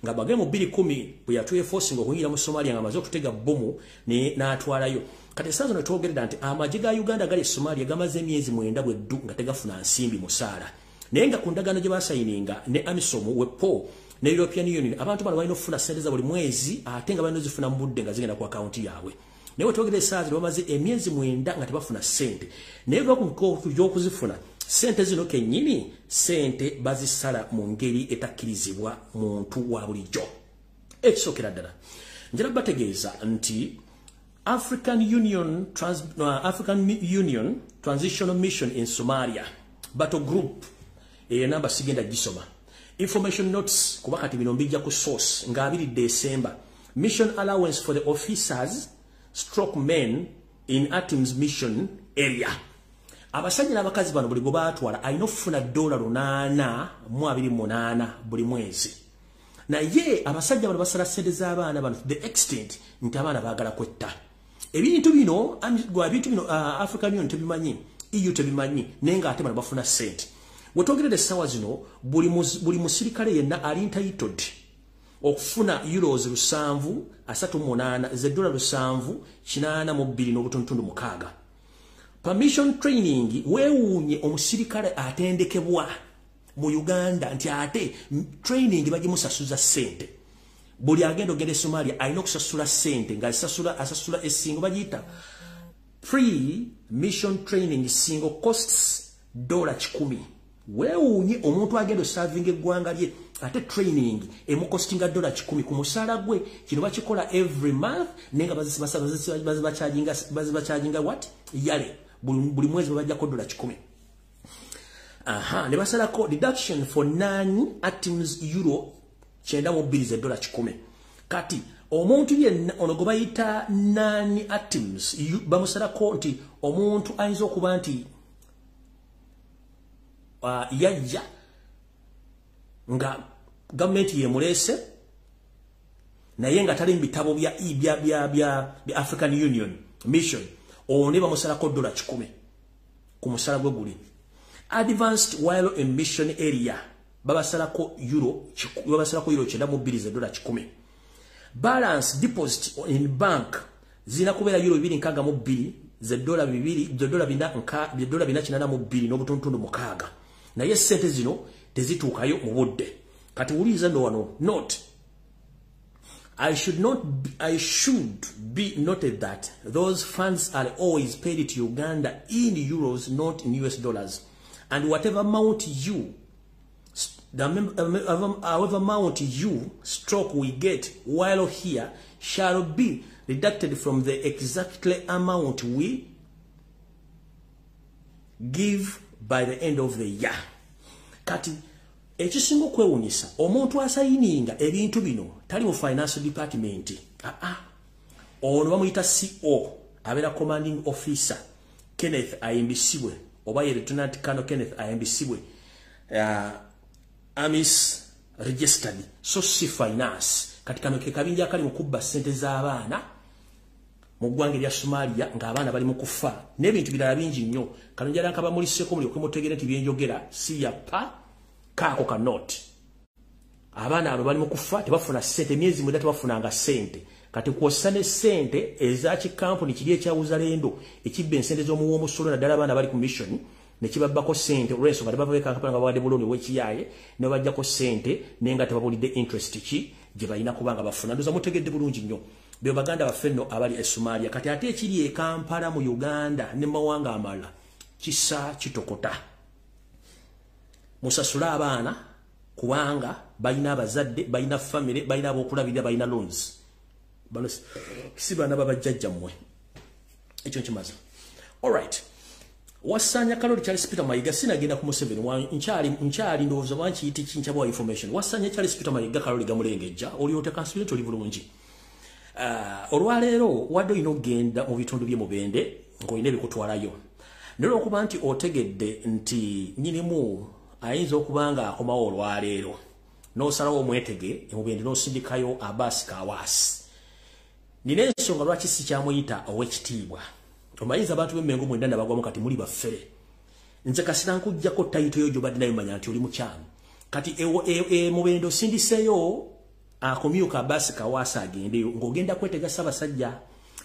Nga bagee mu 2010 bwe yatuye forcing okuyingira mu Somalia nga amaze okutega bbomu n'atwalayo. Kati essaawa zino twogerera nti amagye ga Uganda gali e Somalia gamaze emyezi 9 bweddu nga tegafuna nsimbi musaala. Naye nga ku ndagaano gye baasayininga ne AMISOM wepo ne European Union abantu bano balina okufuna ssente za buli mwezi ate nga balina ozifuna mu budde nga zigenda ku akawunti yaabwe. Naye wetwogera essaawa zino bamaze emyezi 9 nga tebafuna ssente. Naye gy'okuzifuna ssente zino kennyini ssente bazisala mu ngeri etakkirizibwa muntu wa bulijjo. Ekisookera ddala njala bategeeza nti African Union Transitional Mission in Somalia Battle Group eyo namba sigenda gisoma. Information notes kuba kati bino mbijja ku source nga 2 December. Mission allowance for the officers stroke men in ATIMS mission area. Abasajja n'abakazi bano buli gwe baatwala alina okufuna $828 buli mwezi. Naye abasajja bano basala ssente z'abaana bano to the extent nti abaana baagala kwetta. Ebintu bino African Union tebimanyi, EU tebimanyi, naye ng'ate bano bafuna ssente. Wetwogerera essaawa zino buli musirikale yenna ali entitled okufuna euros 738 ze dola 782 n'obutuntundu 6. Permission training, weewuunye omusirikale atendekebwa mu Uganda nti ate training bagimusasuza ssente. Buli agenda ogenda e Somalia alina okusasula ssente, nga asasula esingo bagiyita pre-mission training single costs $100. Weewuunye omuntu agenda osavinga eggwanga lye ate training emukostinga $100 ku musaala gwe. Kino bakikola every month, naye nga bazibacharginga what? Yale buli mwezi babajjako $100. Aha, ne basalako deduction for 9 items euro 92 ze $100. Kati omuntu yenna ono gwe bayita 9 items bamusalako nti omuntu ayinza okuba nti yajja nga gavumenti yemuleese naye nga tali mu bitabo bya African Union mission, ono ne bamusalako $100 ku musala gwe guli. Advanced while in mission area babasalako euro 92 ze $100. Balance deposit in bank zina kubeera euro 262 ze dola 482 n'obutuntundu 6. Naye sente zino tezituukayo mu budde. Kati wuliriza nno wano, note I should be noted that those funds are always paid to Uganda in euros, not in US dollars, and whatever amount you however amount you stroke we get while here shall be deducted from the exactly amount we give by the end of the year. Kati ekisinga okwewunyisa, omuntu asayininga ebintu bino tali mu finance department. Ono bamuyita CO, abeera commanding officer Kenneth Ayimbisibwe, oba ye Lieutenant Colonel Kenneth Ayimbisibwe, Amis registered, so si finance. Kati kano ke kabinja akali mu kubba ssente z'abaana mu ggwanga erya Somalia ng'abaana bali mu kufa n'ebintu birala bingi nnyo. Kano njala nkabamuliseeko mulyoke mutegeere nti byenjogera si ya pa kaako ka note. Abaana abo bali mu kufa, tebafuna ssente, emyezi 9 tebafunanga ssente. Kati kwossa ne ssente eza kikampuni kiri ekya Uzalendo ekibba ensente z'omuwa omusolo, naddala abaana bali ku mission, ne kibabbako ssente olw'ensonga tebava Kampala nga bawadde buloni ow'ekiyaaye, ne babajjako ssente naye nga tebabulidde interest ki gye balina kubanga bafuna. Ndowooza mutegedde bulungi nnyo. Be baganda baffe nno abali e Somalia. Kati ate ekiri e Kampala mu Uganda ne mawanga amalala kisa kitokota. Musasule abaana kubanga balina abazadde, balina famire, balina ab'okulabirira, balina loans. Bano si baana babajjajjammwe. Ekyo nkimaze. Alright. Wasanya Kaloli Charles Peter Mayiga, sinagenda ku Museveni, nkyali ndowooza wankiyita kinkyabwa information. Wasanya Charles Peter Mayiga Kaloli gamulengejja, oli oteka nsubire toli bulungi. Olwaleero wadde olina okugenda mu bitundu by'e Mubende ng'olina ebikutwalayo. Naye olw'okuba nti otegedde nti nnyinimu ayinza okuba nga akomawo olwaleero, n'osalawo omwetege e Mubende n'osindikayo Abbas Kawaasi. Nina ensonga lwaki sikyamuyita ow'ekitiibwa. Omanyiza abantu b'Emmengo mwenna nabagwamu kati muli baffere. Nze kasita nkuggyako title yo gy'obadde nayo manya nti oli mukyamu. Kati Mubende osindiseeyo akomyuka Abbas Kawaasi agendeyo ng'ogenda kwetega Ssaabasajja,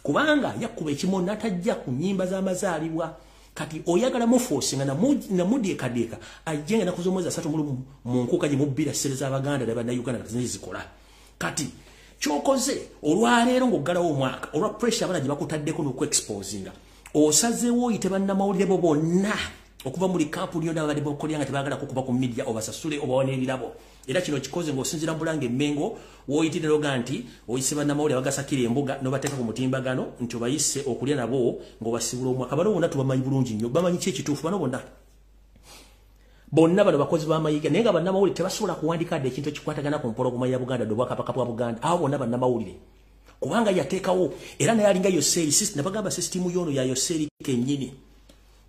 kubanga yakkuba ekimo n'atajja ku nnyimba z'amazaalibwa. Kati oyagala muforce nga namudyekadyeka ajje nga ennaku z'omwezi 31 mu nkuuka gye mubbira ssente z'Abaganda ne Bannayuganda kati zikola. Kati kyokoze olwaleero ng'oggalawo omwaka olwa pressure abaana gye bakutaddeko n'okuexposinga, osazeewo oyite bannamawulire bo bonna okuva muli kampuni yonna babadde bakolera nga tebaagala kukuba ku media, obasasule obawa n'ebirabo. Era kino kikoze ng'osinziira mu Bulange Mmengo w'oyitire n'oga nti oyise bannamawulire abagasakira embuga n'obateeka ku mutimbagano nti obayise okulya nabo ng'obasibula omwaka. Bano bonna tubamanyi bulungi nnyo, bamanyi ki ekituufu. Bano bonna bonna bano bakozi ba Mayiga, naye nga bannamawulire tebasobola kuwandika dde ekintu ekikwatagana ku mpologoma ya Buganda n'obwakabaka bwa Buganda. Abo bonna bannamawulire kubanga yateekawo, era naye alinga Yoseeri, nabagamba sisitimu y'ono ya Yoseeri kennyini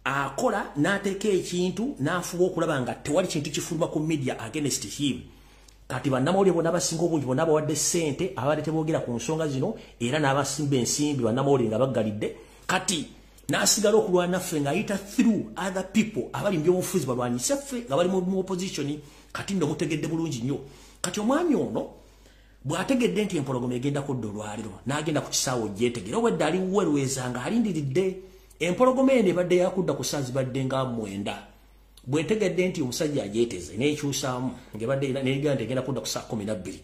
akola n'ateeka ekintu n'afuba okulaba nga tewali kintu kifuluma ku media against him. Kati bannamawulire bonna abasinga obungi bonna abawadde ssente abadde teboogera ku nsonga zino, era n'abasimba ensimbi bannamawulire nga baggalidde. Kati n'asigala okulwana naffe ng'ayita through other people abali mu byobufuzi balwanyise ffe nga bali mu opposition. Kati nno mutegedde bulungi nnyo. Kati omwami ono Bw'ategedde nti empologoma egenda kudda olwaliro, n'agenda ku kisaawe ogyetegera, obwedda ali werweza nga alindiridde. Empologoma eno ebadde yakudda ku ssaawa zibadde nga 9. Bw'etegedde nti omusajja agyeteze n'ekyusaamu, ng'ebadde n'egamba nti egenda kudda ku ssaawa 12.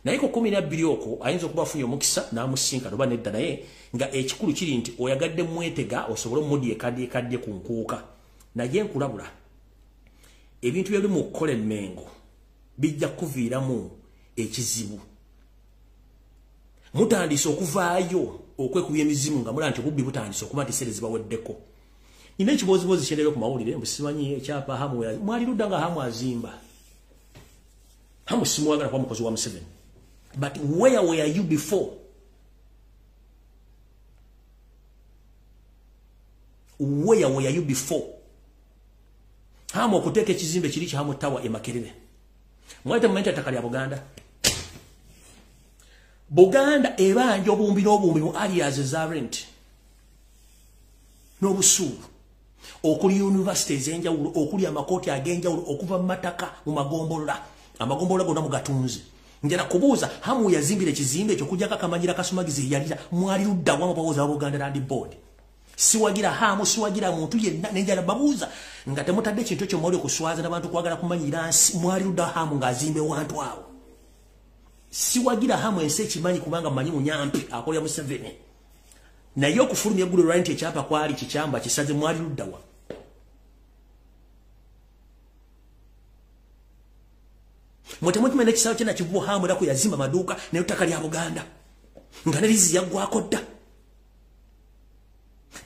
Naye ku 12 okwo ayinza okuba afunye omukisa n'amusinkana oba nedda, naye nga ekikulu kiri nti oyagadde mwetega osobole omuddyekaddyekadye ku nkuuka. Naye nkulabula, ebintu by'oli mu kukola emmengo bijja kuviiramu ekizibu. Mutandise okuvaayo okwekubya emizimu nga mulaba nti obubbi butandise okuba nti ssente zibaweddeko. Nina ekibooziboozi kyendabye ku mawulire mbu simanyi ekyapa Hamu, mwali ludda nga Hamu azimba. Hamu simwagala kuba mukozi wa Museveni. But where were you before? Where were you before? Hamu okuteeka ekizimbe kiri kya Hamu Tower e Makerere. Mwali temumanyi nti ettaka lya Buganda. Buganda ebanja obuwumbi n'obuwumbi mu areas eza rent n'obusuulu, okuli university ez'enjawulo, okuli amakooti ag'enjawulo, okuva mu mataka mu magombolola. Amagombolola gonna mugatunze. Njala kubuuza, Hamu yazimbira ekizimbe ekyo okuggyako akamanyira kasumagizi yalira, mwali ludda wa abawoza ba Buganda Land Board? Siwagira Hamu, siwagira muntu yenna, nenjala babuuza nga temutadde ekintu ekyo mwali okuswaza n'abantu kwagala kumanyira nsi, mwali ludda Hamu ng'azimba ewantu awo? Siwagira Hamu, ensi ekimanyi, kubanga mmanyi munyampi akolera Museveni. Naye okufulumya eggulo lwali nti ekyapa kwali kikyamba kisaze, mwali ludda wa? Mwe temukimanyi n'ekisaawe kye Nakivubo Hamu era kwe yazimba amaduuka n'ettaka lya Buganda nga ne liizi yaggwako dda.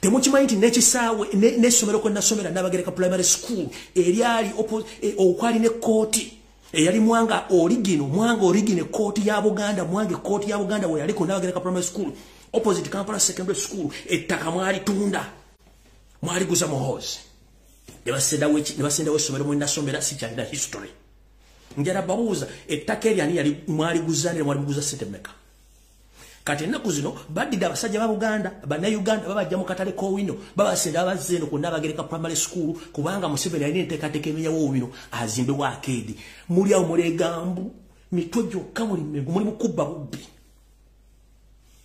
Temukimanyi nti n'ekisaawe n'essomero kwe nasomera Nabagereka Primary School eryali okwali n'ekkooti eyali Mwanga Origino, Mwanga Origino ekkooti ya Buganda, Mwanga ekkooti ya Buganda we yaliko Nabagereka Primary School opposite Kampala Secondary School, ettaka mwalitunda, mwaliguza Muhoozi ne basendawo essomero mwe nasomera. Sikyalina history. Njala babuuza, ettaka eryo ani yali mwaliguza ne mwaliguza ssente mmeka? Kati ennaku zino baddidde abasajja ba Buganda, bannayuganda, babajja mu katale k'Owino, babasenda abazze eno ku Nabagereka Primary School, kubanga Museveni alina enteekateeka emenyawo Owino azimbewo arcade. Muli awo mulegambu mitwe gyokka, muli Mmengo muli mukubba bubbi.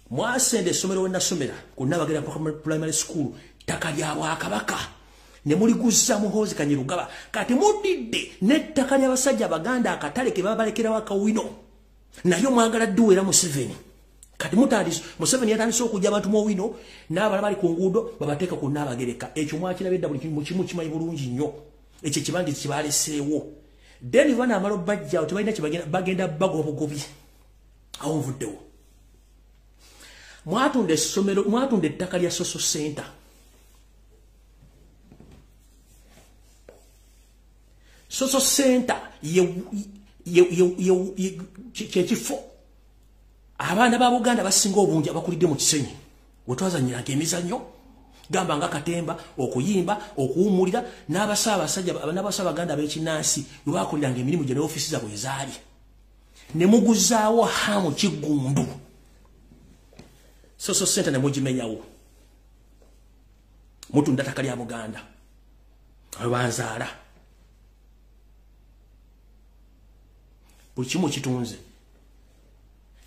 Mwasenda essomero we nasomera ku Nabagereka Primary School, ttaka lya Bwakabaka, ne muliguza Muhoozi Kainerugaba. Kati muddidde n'ettaka ly'abasajja Abaganda, akatale ke babalekerawo akawino, naye mwagala dduweera Museveni. Kati mutandise, Museveni yatandise okujja abantu mu Owino n'abalala bali ku nguudo babateeka ku Naabagereka. Ekyo mwakirabye dda, buli kimu kimanyi bulungi nnyo. Ekyo ekibangirizi kibaleseewo. Then banaamala obbajjawo, tebalina kye bagenda bagoba bugobi. Awo nvuddewo. Mwatunda essomero, mwatunda ettaka lya Social Center. Social Center kyekifo abaana ba Buganda basinga obungi abakulidde mu Kisenyi we twazannyiranga emizannyo, gamba nga katemba, okuyimba, okuwummulira, n'abasawo abasajja n'abasawo Abaganda ab'ekinnansi we bakolерanga emirimu gye ne ofiisi zaabwe ezaali. Ne muguzaawo Hamu Kiggundu Social Center ne mugimenyawo. Mutunda ttaka lya Buganda banzaala, buli kimu kitunze.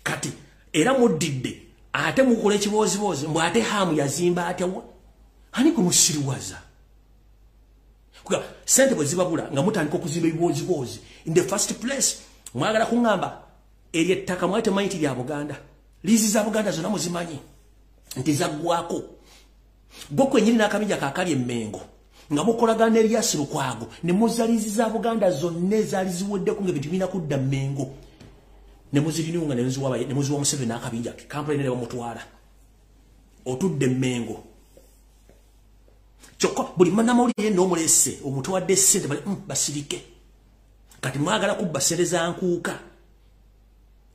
Kati era muddidde ate mukola ekibooziboozi mbu ate Hamu yazimba atya. Ani gwe musiriwaza? Sente bwe zibabula nga mutandika okuzimba ebibooziboozi. In the first place, mwagala kuŋŋamba eryo ettaka mwali temumanyi nti lya Buganda? Liizi za Buganda zonna muzimanyi nti zaggwako. Gwe kwennyini n'akabinja kaakali emmengo nga mukolagana n'Erias Lukwago ne muzza liizi za Buganda zonna ezaali ziweddeko ng'ebintu birina kudda Mmengo, ne muzirinunga ne muziwa Museveni n'akabinja ke Kampala ne bamutwala. Otudde Mmengo, kyokka buli munnamawulire yenna omulese omutwadde ssente, bali basirike. Kati mwagala kubba ssente za nkuuka.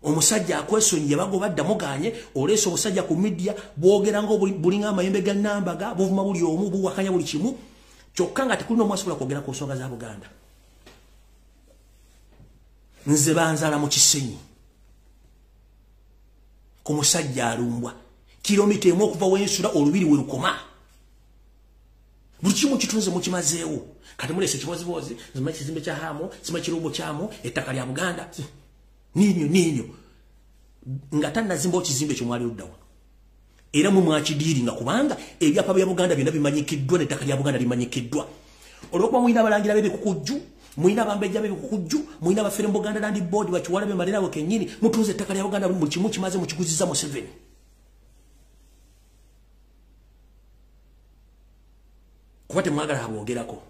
Omusajja akwesonyiye bagoba dda, muganye oleese obusajja ku media bwogera nga bulinga amayembe ga nambaga, buvuma buli omu, buwakanya buli kimu, kyokka nga tekulina omu asobola kwogera ku nsonga za Buganda. Nze banzaala mu Kisenyi ku musajja alumbwa, kilomita 1 okuva wensula olubiri we lukoma. Buli kimu kitunze, mukimazeewo. Kati muleese ekibooziboozi, zimanyi kizimbe kya Hamu, simanyi kirumbo kyamu, ettaka lya Buganda, ninyo ninyo. Nga tannazimba ekizimbe ekyo mwali luddawa. Era mwe mwakidiiringa kubanga ebyapa bya Buganda byonna bimanyikiddwa n'ettaka lya Buganda limanyikiddwa. Olw'okuba mulina abalangira b'ebikukujju, mulina abambejja b'ebikukujju, mulina abafere mu Buganda Land Board bakiwala be malirawo kennyini, mutunze ettaka lya Buganda buli kimu kimaze mukiguzizza Museveni. Kuba temwagala aboogerako.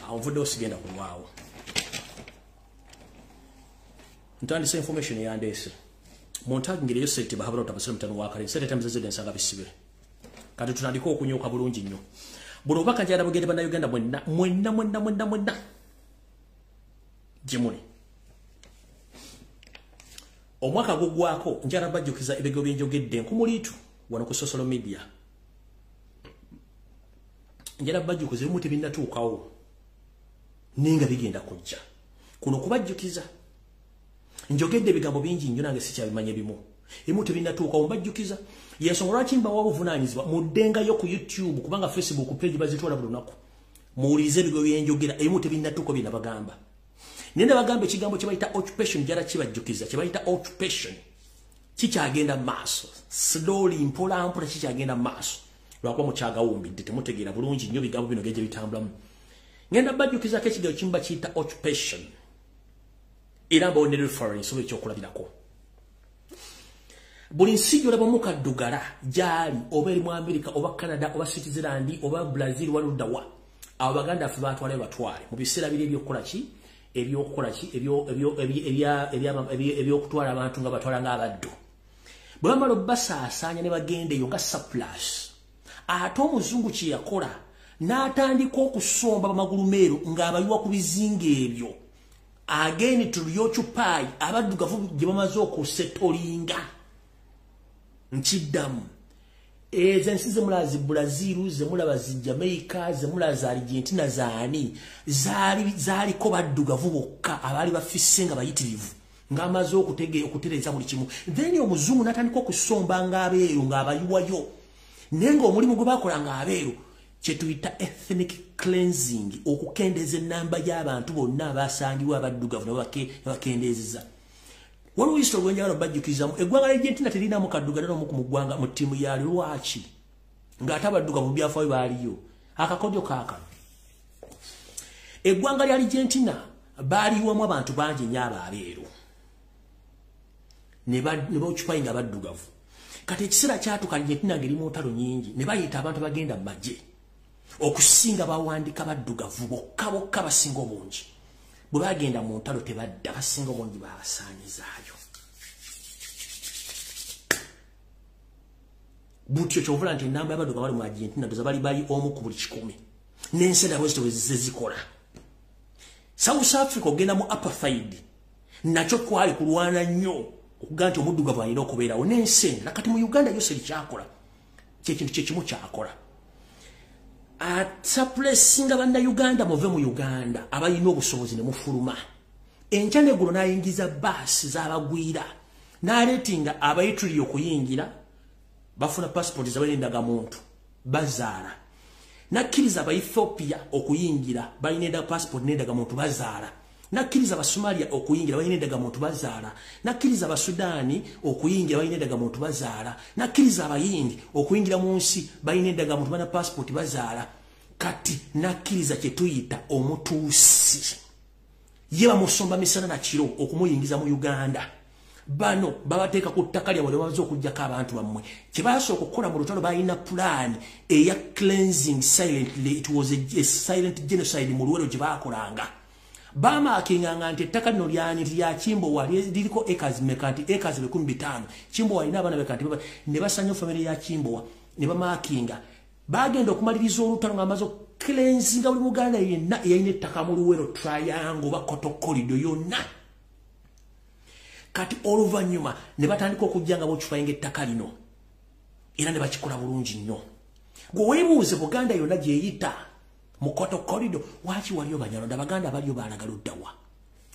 Awo nvuddewo sigenda kulwawo. Ntandise information eyandeese. Muntagingire yo sente bahabula otabasira mutano wa kale. Sente tamze zede nsanga bisibe. Kati tutandike okunyooka bulungi nnyo. Buno obubaka njagala bugende Bannayuganda mwenna mwenna mwenna mwenna mwenna gye muli. Omwaka gugwako njagala bajjukiza ebigo bye njogedde nkumuliitu wano ku social media. Njagala bajjukiza ebimu tebinnatuukawo naye nga bigenda kujja. Kuno kubajjukiza njogedde ebigambo bingi nnyo nange sikyabimanya ebimu. Ebimu tebinnatuukawo mbajjukiza. Yensonga lwaki mbawa obuvunaanyizibwa muddengayo ku YouTube kubanga Facebook page bazitwala buli lunaku. Muwulirize ebigo bye njogera ebimu tebinnatuukawo bye nabagamba. Naye nabagamba ekigambo kye bayita occupation njagala kibajjukiza kye bayita occupation kikyagenda maaso. Slowly mpola mpola kikyagenda maaso. Lwakuba mukyagawumbidde temutegeera bulungi nnyo bigambo bino gye bitambulamu. Ngenda bajjukizaako ekigambo kimu bakiyita occupation. Era mbawo ne reference oba ekyokulabirako. Buli nsi gy'olabamu kaddugala gy'ali oba eri mu America oba Canada oba Switzerland oba Brazil wali ludda wa, abo baganda baffe baatwalayo batwale mu biseera biri ebyokukola ki ebyokukola ki ebyokutwala abantu nga batwala ng'abaddu. Bwe bamala obbasaasaanya ne bagenda eyo nga surplus, ate omuzungu kye yakola n'atandika okusomba bamagulumeeru ng'abayiwa ku bizinga ebyo. Again to reoccupy abaddugavu gye bamaze okusetolinga. Nkiddamu. Ezo ensi zemulaba zi Brazil, zemulaba zi Jamaica, zemulaba za Argentina zaani, zaaliko baddugavu bokka abaali bafisse nga bayitirivu ng'amaze okutereeza buli kimu. Then omuzungu n'atandika okusomba ng'abeeru ng'abayiwayo. Naye ng'omulimu gwe baakola ng'abeeru kye tuyita ethnic cleansing, okukendeeza ennamba y'abantu bonna abasangibwa abaddugavu ne bakendeezeza. Waliwo history gwe njagala obbajjukirizaamu. Eggwanga lya Argentina terinamu kaddugala n'omu mu ggwanga mu ttiimu yaalyo. Lwaki? Ng'ate abaddugavu mu byafaayo baaliyo. Akakodyo kaakano. Eggwanga lya Argentina baaliyiwamu abantu bangi nnyo abo abeeru. Ne baoccupyinga abaddugavu. Kati ekiseera kyatuuka Argentina ng'eri mu ntalo nnyingi ne bayita abantu bagenda mu magye. Okusinga bawandika baddugavu bokka bokka basinga obungi. Bwe bagenda mu ntalo tebadda, basinga obungi babasaanyizaayo. Butyo kyovula nti ennamba y'abaddugavu bali mu Argentina ndoza bali 1 ku buli 100. N'ensi endala bwe zityo bwe zizze zikola. South Africa ogenda mu apartheid nakyo kwali kulwana nnyo okugamba nti omuddugavu alina okubeerawo n'ensi endala. Kati mu Uganda yo seri kyakola kyekintu kyekimu kyakola. Atsapulesinga bannayuganda muve mu Uganda abalina obusobozi ne mufuluma. Enkya n'eggulo n'ayingiza baasi z'abagwira n'aleetinga abayituli okuyingira bafuna passport zabalina endagamuntu bazaala. N'akkiriza Abaethiopia okuyingira balina passport n'endagamuntu bazaala. N'akkiriza Abasomalia okuyingira balina endagamuntu bazaala. N'akkiriza Abasudaani okuyingira balina endagamuntu bazaala. N'akkiriza Abayindi okuyingira mu nsi balina endagamuntu balina passport bazaala. Kati n'akkiriza kye tuyita omutuusi. Ye bamusomba misana na kiro okumuyingiza mu Uganda. Bano babateeka ku ttaka lyabwe ne bamaze okuggyako abantu bammwe. Kye baasooka okukola mu lutalo balina pulaani eya cleansing silently. It was a silent genocide mu Luwero gye baakolanga. Bamaakinganga nti ettaka lino lyani lya Kimbowa liriko acres mmeka nti acres 5,000. Kimbowa alina abaana beka nti ne basanya family ya Kimbowa ne bamaakinga. Bagenda okumaliriza olutalo ng'amaze okucleansinga buli Muganda yenna eyalina ettaka mu Luwero Triangle oba Coastal Corridor yonna. Kati oluvannyuma ne batandika okujja nga boccupyinga ettaka lino era ne bakikola bulungi nnyo. Gwe weebuuze Buganda yonna gy'eyita mu Coastal Corridor waki waliyo Banyarwanda, Abaganda baliyo baalaga ludda wa?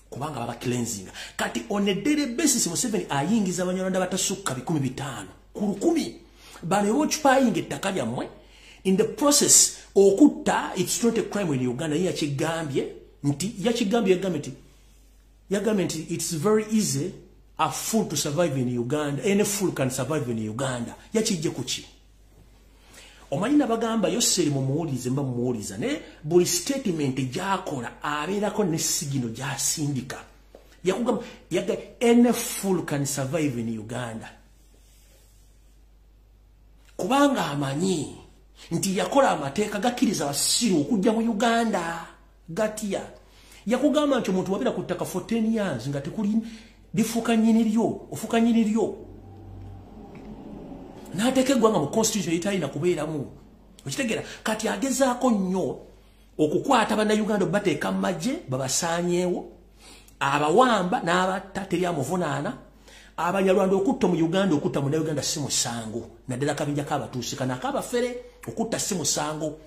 Kubanga baba cleansinga. Kati on a daily basis Museveni ayingiza Abanyarwanda batasukka 5,000 ku 1,000. Bano occupying ettaka lyammwe in the process okutta, it's not a crime in Uganda. Yakigambye nti yagambye nti it's very easy a fool to survive in Uganda. Any fool can survive in Uganda. Yakijje kuki? Omanyi nabagamba Yoseri mumuwulize mba mumuwuliza ne buli statement gy'akola abeerako ne sigino gy'asindika. Yakugamba yaga any fool can survive in Uganda. Kubanga amanyi nti yakola amateeka gakkiriza abasiru okujja mu Uganda gatya. Yakugamba nti omuntu wabeera ku ttaka for 10 years nga tekuli lifuuka nnyini lyo, ofuuka nnyini lyo. N'ateeka eggwanga mu constitution etalina kubeeramu. Okitegeera? Kati agezaako nnyo okukwata bannayuganda bateeka mu magye babasaanyeewo, abawamba n'abatta teri amuvunaana. Abanyarwanda okutta mu Uganda, okutta munnayuganda si musango, naddala kabinja k'Abatuusi kano ak'abafere, okutta si musango.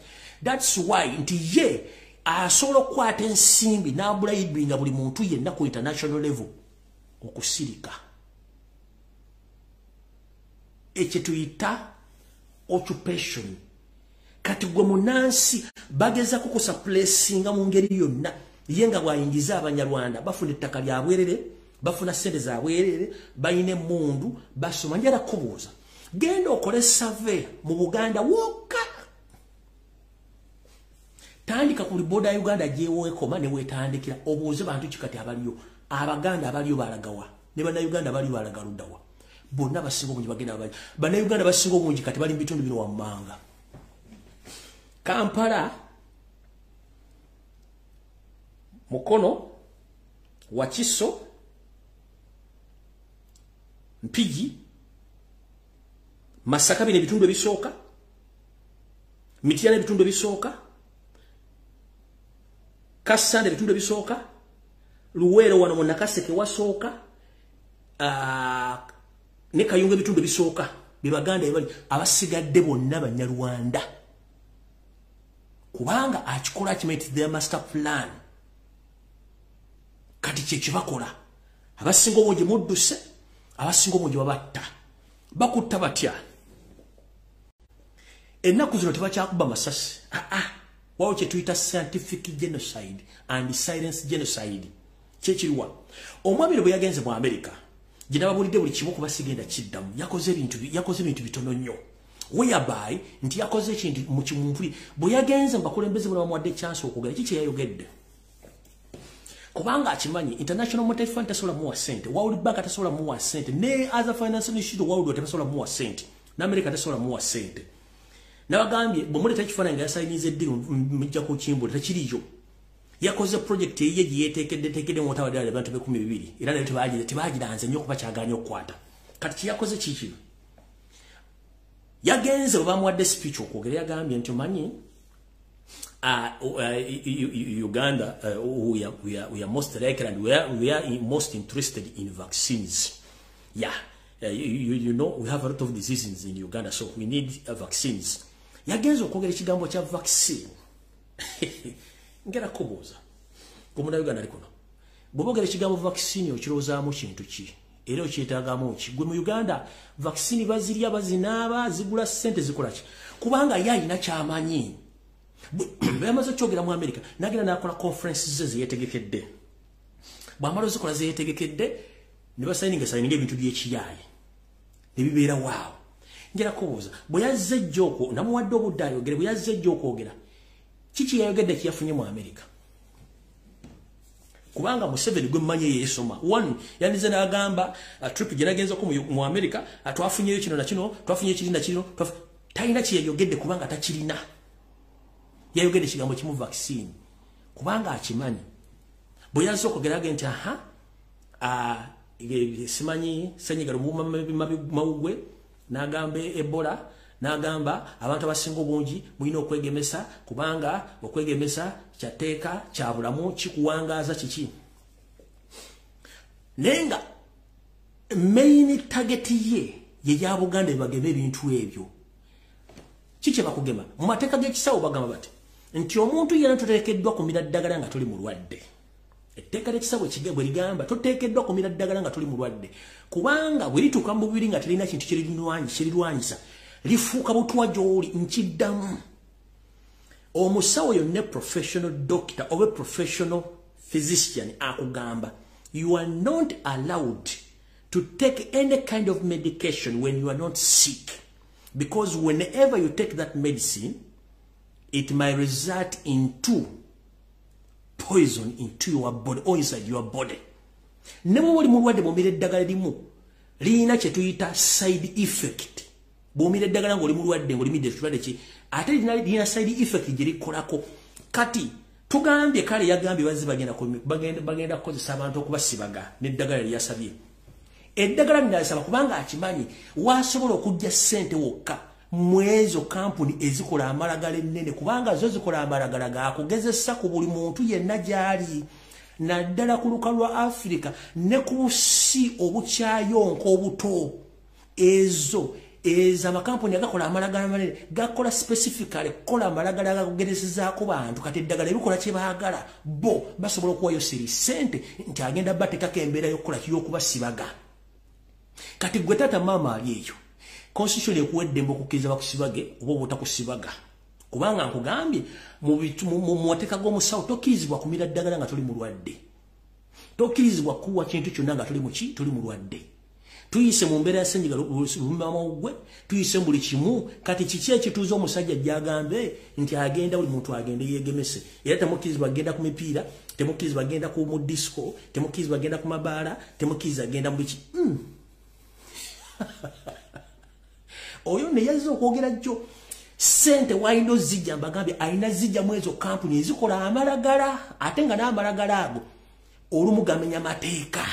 That's why nti ye asobola okukwata ensimbi n'abribinga buli muntu yenna ku international level okusirika. Ekyo tuyita occupation. Kati gwe munansi bagezaako kusuppressinga mu ngeri yonna. Ye nga bw'ayingiza Abanyarwanda bafuna ettaka lya bwerere, bafuna ssente za bwerere, balina emmundu, basoma. Njala kubuuza, genda okole survey mu Buganda wokka, tandika ku border ya Uganda gyeweekoma ne weetandikira, obuuze bantu ki kati abaliyo. Abaganda abaliyo balagawa ne Bannayuganda abaliyo balaga luddawa? Bonna basinga obungi bagenda bali Bannayuganda basinga obungi kati bali mu bitundu bino wammanga: Kampala, Mukono, Wakiso, Mpigi, Masaka, bino ebitundu ebisooka, Mityana ebitundu ebisooka, Kassanda ebitundu ebisooka, Luweero wano mu Nakaseke wasooka, ne Kayunga ebitundu ebisooka, bye Baganda ebali. Abasigadde bonna Banyarwanda, kubanga akikola akimanyi their master plan. Kati kyekibakola, abasinga obungi mudduse, abasinga obungi babatta. Bakutta batya? Ennaku zino tebakyakuba masasi. Aa, waliwo kye tuyita scientific genocide and silence genocide. Kyekiriwa? Omwami bwe yagenze mu America, gye nababulidde buli kimu kuba sigenda kiddamu, yakoze ebintu bitono nnyo, whereby nti yakoze ekintu mu kimumpuli. Bwe yagenze mu bakulembeze bonna bamuwadde chance okwogera, ki kye yayogedde? Kubanga akimanyi International Monetary Fund tasobola muwa ssente, World Bank tasobola muwa ssente, ne other financial institute world tebasobola muwa ssente, ne America tasobola muwa ssente. Nabagambye bwe muleeta ekifaananyi nga yasayiniza eddiru mujja kukimbula, tekiriyo. Yakoze project eyiye gye yeeteekedde teekedde mu otawadde abantu 2000, era nayo tebagiranze nnyo kuba kyagaanye okukwata. Kati kyeyakoze kiikino: yagenze bwe bamuwadde speech okwogera, yagambye nti omanyi Uganda, we are most likely and we are most interested in vaccines. Yeah, we have a lot of diseases in Uganda, so we need vaccines. Yagenze okwogera ekigambo kya vaccine. Ngera kubuuza, gwe Uganda ali kuno, bw'oboogera ekigambo vaccine okirowoozaamu kintu ki era okyetaagamu ki? Gwe mu Uganda vaccine bazirya, bazinaaba, zigula ssente, zikola ki? Kubanga ye alina kyamanyi. Bwe yamaze okyogera mu America, nagenda n'akola conference ze zeyeetegekedde. Bw'amala ozikola zeyeetegekedde, ne basayininga sayininga ebintu by'ekiyaaye ne bibeera waawo. Njala kubuuza, bwe yazze ejja okwo namuwadde obudde ayogere, bwe yazze ejja okwogera, kiki yayogedde kyeyafunye mu America? Kubanga Museveni gwe mmanyi yeesoma one, yandize n'agamba trip gye nagenzako mu America, twafunyeyo kino na kino, twafunyeyo kiri na kino. Talina kyeyayogedde kubanga takirina. Yayogedde ekigambo kimu, vaccine, kubanga akimanyi. Bwe yazze okwogera age nti aha, simanyi senyiga mawugwe, n'agamba Ebola, n'agamba abantu abasinga obungi mulina okwegemesa kubanga okwegemesa kyatteeka kya bulamu, kikuwangaaza kiki. Naye nga main target ye ye ya Buganda, ebagema ebintu ebyo. Kiki bakugema? Mu mateeka g'ekisawo bagamba bati nti omuntu yenna toteekeddwa kumira ddagala nga toli mulwadde. Etteeka ly'ekisawo bwe ligamba, toteekeddwa kumira ddagala nga toli mulwadde, kubanga bwe lituuka mu mubiri nga terina kintu kirirwanyisa. Lifuuka butwa gy'oli. Nkiddamu, omusawo yonna, professional doctor oba professional physician, akugamba you are not allowed to take any kind of medication when you are not sick, because whenever you take that medicine, it might result into poison into your body or inside your body. Ne bw'oba oli mulwadde, bw'omira eddagala limu lirina kye tuyita side effect. Bw'omira eddagala ng'oli mulwadde, ng'olimidde ekirwadde ki, ate lirina side effect gye likolako. Kati tugambye kale yagambye bazzi bagenda kukozesa abantu okubasibaga n'eddagala lyeyasabye. Eddagala lino kubanga akimanyi wasobola okujja ssente wokka mwezo kampuni ezikola amalagala ennene, kubanga zo zikola amalagala gakugezesa ku buli muntu yenna gy'ali, naddala ku lukalu lwa Afirika ne ku busi obukyayonka obuto. Ezo amakampuni agakola amalagala manene gakola specifically kukola amalagala agakugeresezaako bantu. Kati eddagala ebikola kye baagala, bo basobola okuwayo siri ssente nti agenda bateekako embeera y'okukola kiy'okubasibaga. Kati gwe taata, maama ali eyo, constitution ekuwa eddembe okukkiriza bakusibage oba obutakusibaga, kubanga nkugambye mu mateeka g'omusawo tokkirizibwa kumira ddagala nga toli mulwadde, tokkirizibwa kuwa kintu kyonna nga toli muki, toli mulwadde. Tuyise mu mbeera ya ssenyiga lumamawuggwe, tuyise mu buli kimu. Kati kiki ekituuza omusajja gy'agambe nti agenda buli muntu agende yeegemese? Era temukkirizibwa genda ku mipiira, temukkirizibwa genda ku mu disco, temukkirizibwa genda ku mabaala, temukkirizibwa genda mu biki. Oyo ne yazze okwogera jjo, ssente walina ozijja, mbagambye alina zijja mu ezo kampuni ezikola amalagala, ate nga n'amalagala ago olumu gamenya mateeka.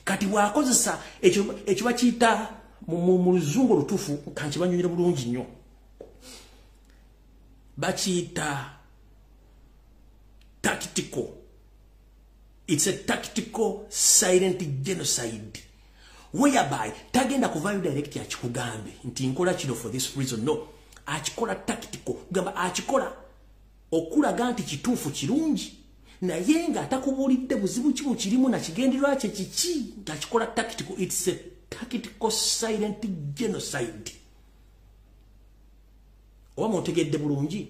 Kati bw'akozesa ekyo bakiyita mu luzungu olutuufu, kankibanyonyera bulungi nnyo, bakiyita tactical. It's a tactical silent genocide whereby tagenda kuvayo direct akikugambe nti nkola kino for this reason. No, akikola tactical, kugamba akikola okulaga nti kituufu, kirungi, naye nga atakubuulidde buzibu ki bukirimu nakigendererwa kye kiki. Ng'akikola tactical. It's a tactical silent genocide. Oba muntegedde bulungi?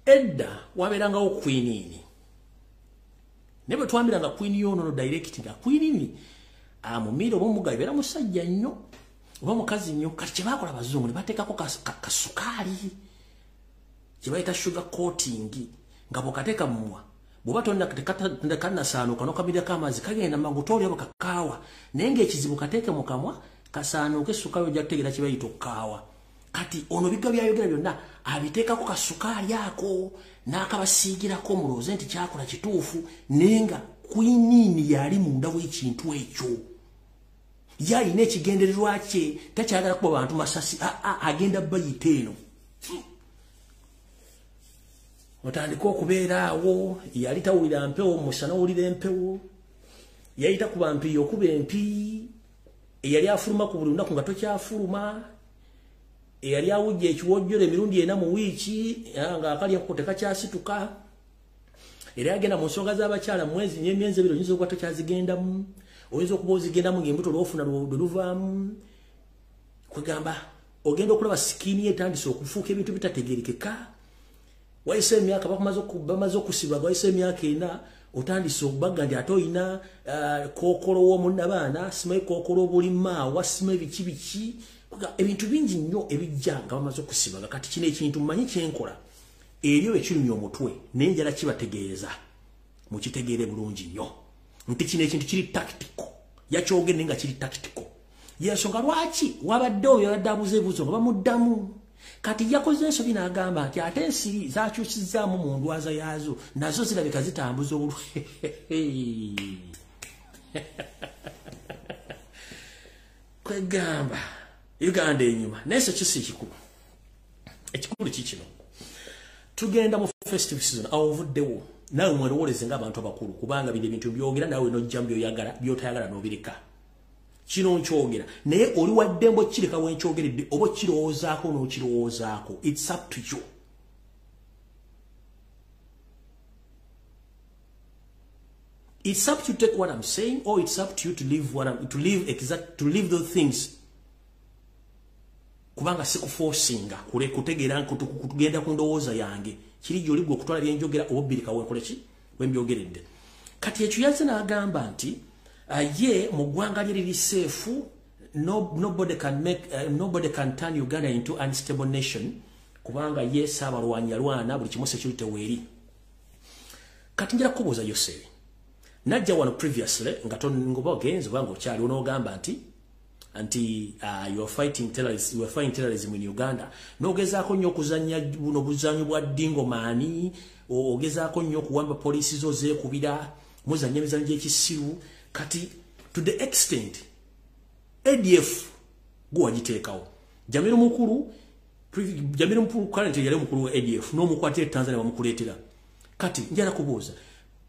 Edda wabeerangawo quinine, naye bwe twambiranga quinine yonono direct, nga quinine amumira oba omugabi beera musajja nnyo oba mukazi nnyo. Kati kyebakola abazungu ne bateekako kasukaali kye bayita sugar coating, nga bw'okateeka mumwa, bw'oba tonnakannasaanuuka n'okamirako amazzi, kagenda mangu toolya oba kakaawa. Naye ng'ekizibu kateeke mu kamwa kasaanuuke essukaali, ojja kutegeera kye bayita okukaawa. Kati ono biga byayogera byonna abiteekako kasukaali ako n'akabasiigirako mulowooze nti kyakola kituufu, naye nga quinine yali munda w'ekintu ekyo. Ye alina ekigendererwa kye, takyagala kuba bantu masasi, aa agenda bayita eno otandika okubeera awo. Yali tawulira mpewo, musana owulira empewo, yayita kuba mpiiyi okuba empiiyi, eyali afuluma ku buli lunaku nga tokyafuluma, eyali awujja ekiwojjolo emirundi 4 mu wiiki ng'akalya ko tekakyasituka, era yagenda mu nsonga z'abakyala mwezi n'emyezi 2 oyinza okuba tokyazigendamu, oyinza okuba ozigendamu ng'embuto lwofuna lwe luvaamu. Kwegamba ogenda okulaba skin ye etandise okufuuka ebintu bitategerekeka. Wayise emyaka, bamaze okusiba, wayise emyaka 4, otandise okubaga nti ate oyina kookolo w'omunnabaana, simanyi kookolo obulimaawa, simanyi biki biki, ebintu bingi nnyo ebijja nga bamaze okusibaga. Kati kino ekintu mmanyi kyenkola eryo ekirumya omutwe, naye njala kibategeeza mukitegeere bulungi nnyo nti kino ekintu kiri tactical. Yakyogedde nga kiri tactical, yensonga lwaki wabadde oyo yabadde abuuza ebibuuzo nga bamuddamu. Kati yakoze ensobi n'agamba nti ate ensiri zakyusizaamu mu ndwaza yaazo, nazo zirabika zitambuza obulwadde. Kwegamba Uganda enyuma, naye so kisi ekikulu. Ekikulu kikino, tugenda mu festive season. Awo ovuddewo naawe mwerowoleze ng'abantu abakulu, kubanga bino ebintu byogera naawe nojjamu byoyagala, byotoyagala n'obireka. Kino nkyogera, naye oli waddembe okireka wenkyogeredde oba okirowoozaako n'okirowoozaako. It's up to you. It's up to you to take what I'm saying, or it's up to you to leave what I'm, to leave exact, to leave those things. Kubanga sikuforcinga kule kutegeera kutugenda ku ndowooza yange kiri gy'oli gwe okutwala byenjogera oba obbirika wenkole ki wembyogeredde. Kati ekyo yazze n'agamba nti ye mu ggwanga lye liri safe, no, nobody can make nobody can turn Uganda into unstable nation, kubanga ye saabalwanyi yalwana buli kimu security weeri. Kati njala kubuuza Yoseri, najja wano previously nga ngoba ogenze oba ng'okyaliwo n'ogamba nti you are fighting terrorism, you are fighting terrorism in Uganda. N'ogezaako nnyo okuzannya buno buzanyo bwa dingo maani, ogezaako nnyo okuwamba poliisi zo zeekubira, muzannya emizannyo gy'ekisiru. Kati to the extent ADF gwe wagiteekawo, Jamiru Mukulu currently yali omukulu wa ADF n'omukwatira e Tanzania bamukuleetera. Kati njala kubuuza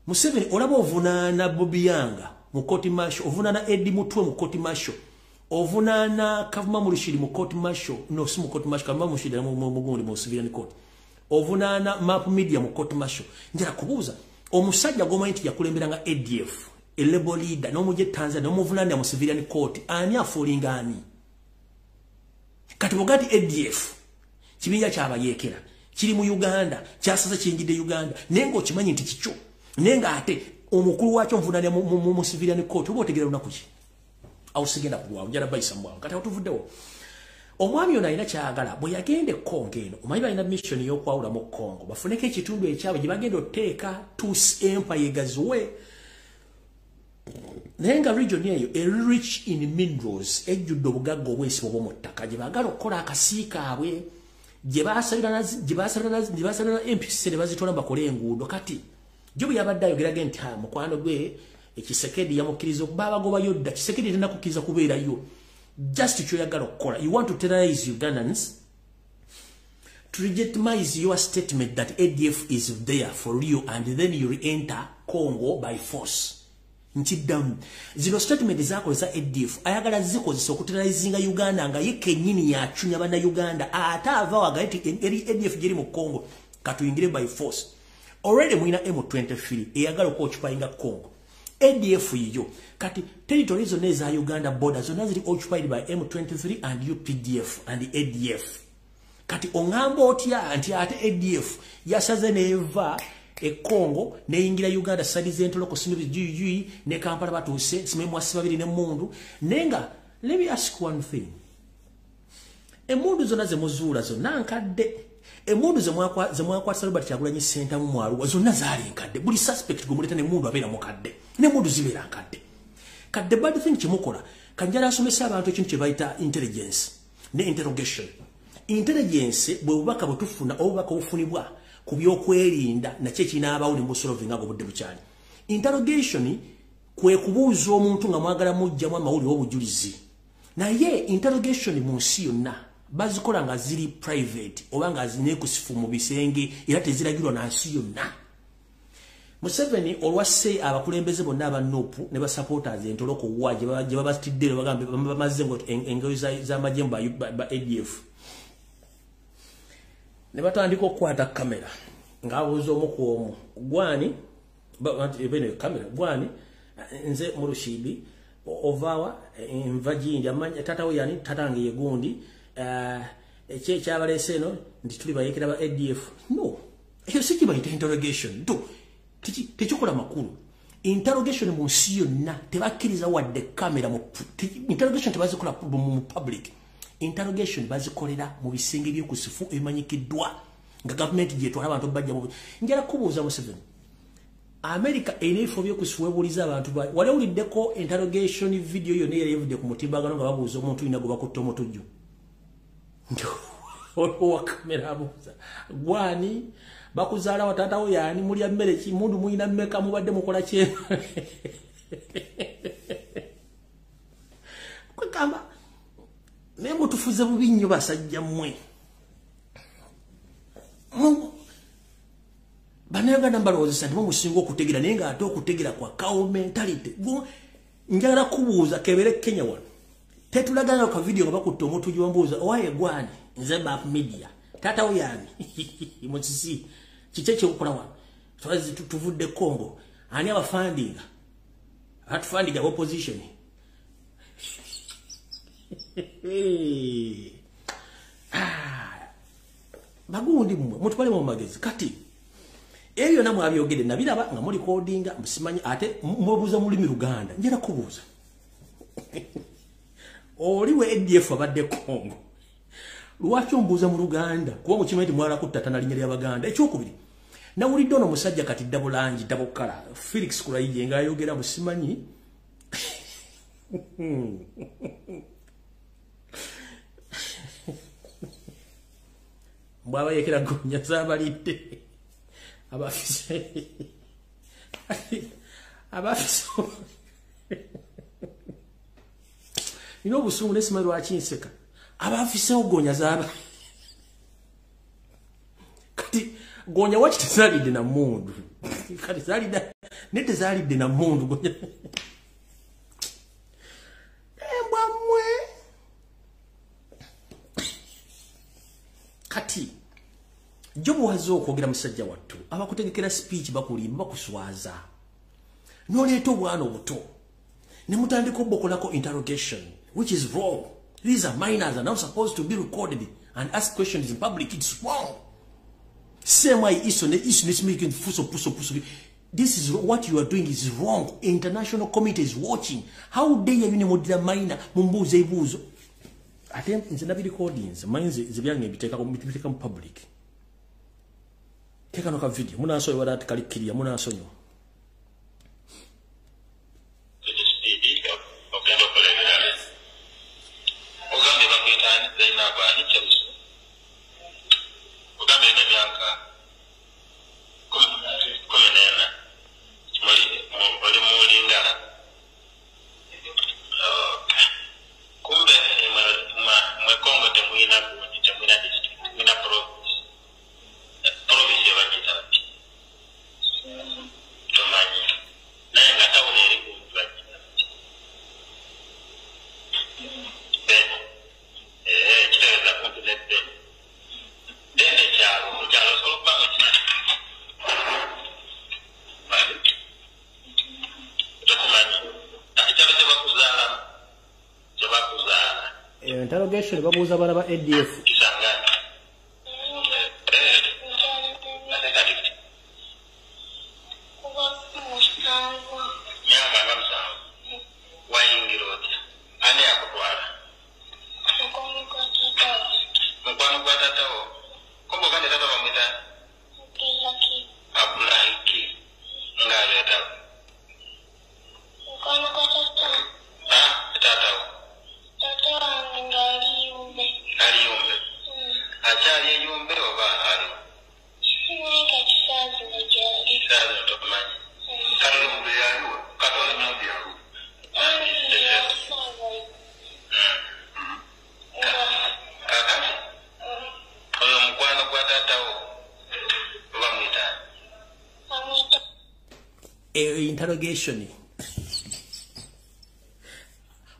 Museveni, olaba ovunaana Bobi Yanga mu court martial, ovunaana Eddie Mutwe mu court martial, ovunaana Kavuma Murushiri mu court martial, no, si mu court martial, Kavuma Murushiri mu mugundi mu civilian court, ovunaana Map Media mu court martial. Njala kubuuza, omusajja gw'omanyi nti yakulemberanga ADF, a rebel leader, n'omujja e Tanzania n'omuvunaanira mu civilian court, ani afoolinga ani? Kati bw'ogaa nti ADF kibinja kyabayeekera kiri mu Uganda, kyasaze kiyingidde Uganda, naye ng'okimanyi nti kikyo, naye ng'ate omukulu waakyo nvunaanira mu civilian court, oba otegeera lunaku ki? Awo sigenda kulwawo, njala bayisa mwawo. Kati awo tuvuddewo. Omwami ono alina kyagala. Bwe yagenda e Congo eno, omanyi balina mission y'okwawula mu Congo bafuneko ekitundu ekyabwe gye bagenda oteeka Tutsi Empire egaziwe, naye nga region eyo eri rich in minerals, ejjudde obugagga obwesibo bw'omu ttaka, gye baagala okukola akasiikaabwe gye baasabira MPC ne bazitwala bakole enguudo. Kati jo bwe yabadde ayogerage nti ha mukwano gwe Tshisekedi yamukkiriza okuba abagobayo dda. Tshisekedi tenakukkiriza kubeerayo. Just kyoyagala okukola, you want to terrorize Ugandans to legitimize your statement that ADF is there for you, and then you re-enter Congo by force. Nkiddamu, zino statement zakozesa ADF ayagala zikozesa okuterrorizinga Uganda, nga ye kennyini yacunya bannayuganda, ate ava wagaye nti eri ADF geri mu Congo, katuyingire by force. Already mulina M23 eyagala okuoccupyinga Congo, ADF yiyo. Kati territory zonna eza Uganda, border zonna ziri occupied by M23 and UPDF and ADF. Kati oŋŋamba otya nti ate ADF yasaze neeva e Congo neyingira Uganda, side z'Entoroko, sinubijuyijui ne Kampala, batuuse simemwasi babiri n'emmundu? Naye nga let me ask one thing, emmundu zonna zemuzuula zonna nkadde. Emmundu zemwakwatisa Robert Kyagulanyi Ssentamu mwaluwa zonna zaali nkadde. Buli suspect gwe muleeta n'emmundu abeera mukadde, n'emmundu zibeera nkadde. Kadde bad thing kyemukola, kanjala asomesa abantu ekintu kye bayita intelligence ne interrogation. Intelligence bwe bubaka bwe tufuna, obubaka obufunibwa ku byokwerinda nakyo ekinaabawo ne musolovinga nga obudde bukyali. Interrogation kwe kubuuza omuntu nga mwagala mujjamu amawulire obujulizi, naye interrogation mu nsi yonna bazikola nga ziri private oba nga zinekusifu mu bisenge, era teziragirwa na nsi yonna. Museveni olwasse abakulembeze bonna aba NUP ne basupporters Entoloko wa gye babatidde, bagambe bamaze engoye z'amagye ba ADF, ne batandika okukwata kamera ng'abuuza omu ku omu, gwani kamera, gwani? Nze Murushidi. Ovaawa? Nva Jinja. Taata we yani? Tatange ye gundi. Eki ekyabaleese eno? Nti tuli bayekera ba ADF. No, ekyo si kibayita interrogation to, tekikola makulu. Interrogation mu nsi yonna tebakkiriza wadde kamera. Interrogation tebazikola mu public. Interrogation bazikolera mu bisenge by'okusifu ebimanyikiddwa nga gavumenti gyetwala abantu bajja. Njala kubuuza Museveni, America erina ebifo by'okusifu webuuliza abantu. Wali owuliddeko interrogation video yonna eyali evudde ku mutimbagano nga babuuza omuntu yina gwe bakutta omutujju, owa kamera abuuza, gwani, bakuzaala wa, taatawo yaani, mulya mmere ki, mundu mulina mmeka, mubadde mukola kye? Kwegamba naye mutufuze bubi nnyo basajja mmwe. Bannayuganda mbalowoozesa nti mumusinga okutegera, naye ng'ate okutegera kwa cow mentality. Njagala kubuuza, kebere Kenya wano tetulagana ka video nga bakutta omuntu gyombuuza, owaye gwani? Nze Map Media. Taatawo yani? Musisi. Kiki ekyokukola wano? Tuvudde Congo. Ani abafandinga? Atufundinga opposition. Bagundi mmwe mutwale mu magezi. Kati ebyo namwe abyogedde nabiraba nga muli codinga musimanyi ate mwebuuza mu lulimi Luganda. Njera kubuuza. Oli we ADF abadde Congo. Lwaki ombuuza mu Luganda? Kuba mukimanyi nti mwala kuttatana linnya ly'Abaganda. Ekyokubiri, nawulidde ono omusajja kati double langi, double color, Felix Kulayigye ng'ayogera musimanyi. Mbw'abayekera gonya z'abalidde. Abafise nina obusungu naye simanyi lwaki nseka. Abafise ogonya z'aba kati gonya waki tezaalidde na mmundu. Kati zaalidde ne tezaalidde na mmundu gonya. Embwa mmwe. Kati jobu wazo okwogera musajja wattu abakutegekera speech bakulimba bakuswaza. N'oleeta obwana obuto ne mutandika obukolako interrogation, which is wrong. These are minors and not supposed to be recorded and ask questions in public. It's wrong. Same way iso ne iso ne making fuso puso puso. This is what you are doing is wrong. International committee is watching. How dare you nimodira minor mumbuze ebibuuzo. Ate nze nabi recordings manze zibyange biteka mu public. Teka no ka video munasonyiwa wala kalikiriya munasonyiwa. Interrogation babuuza bana ba ADF. Interrogation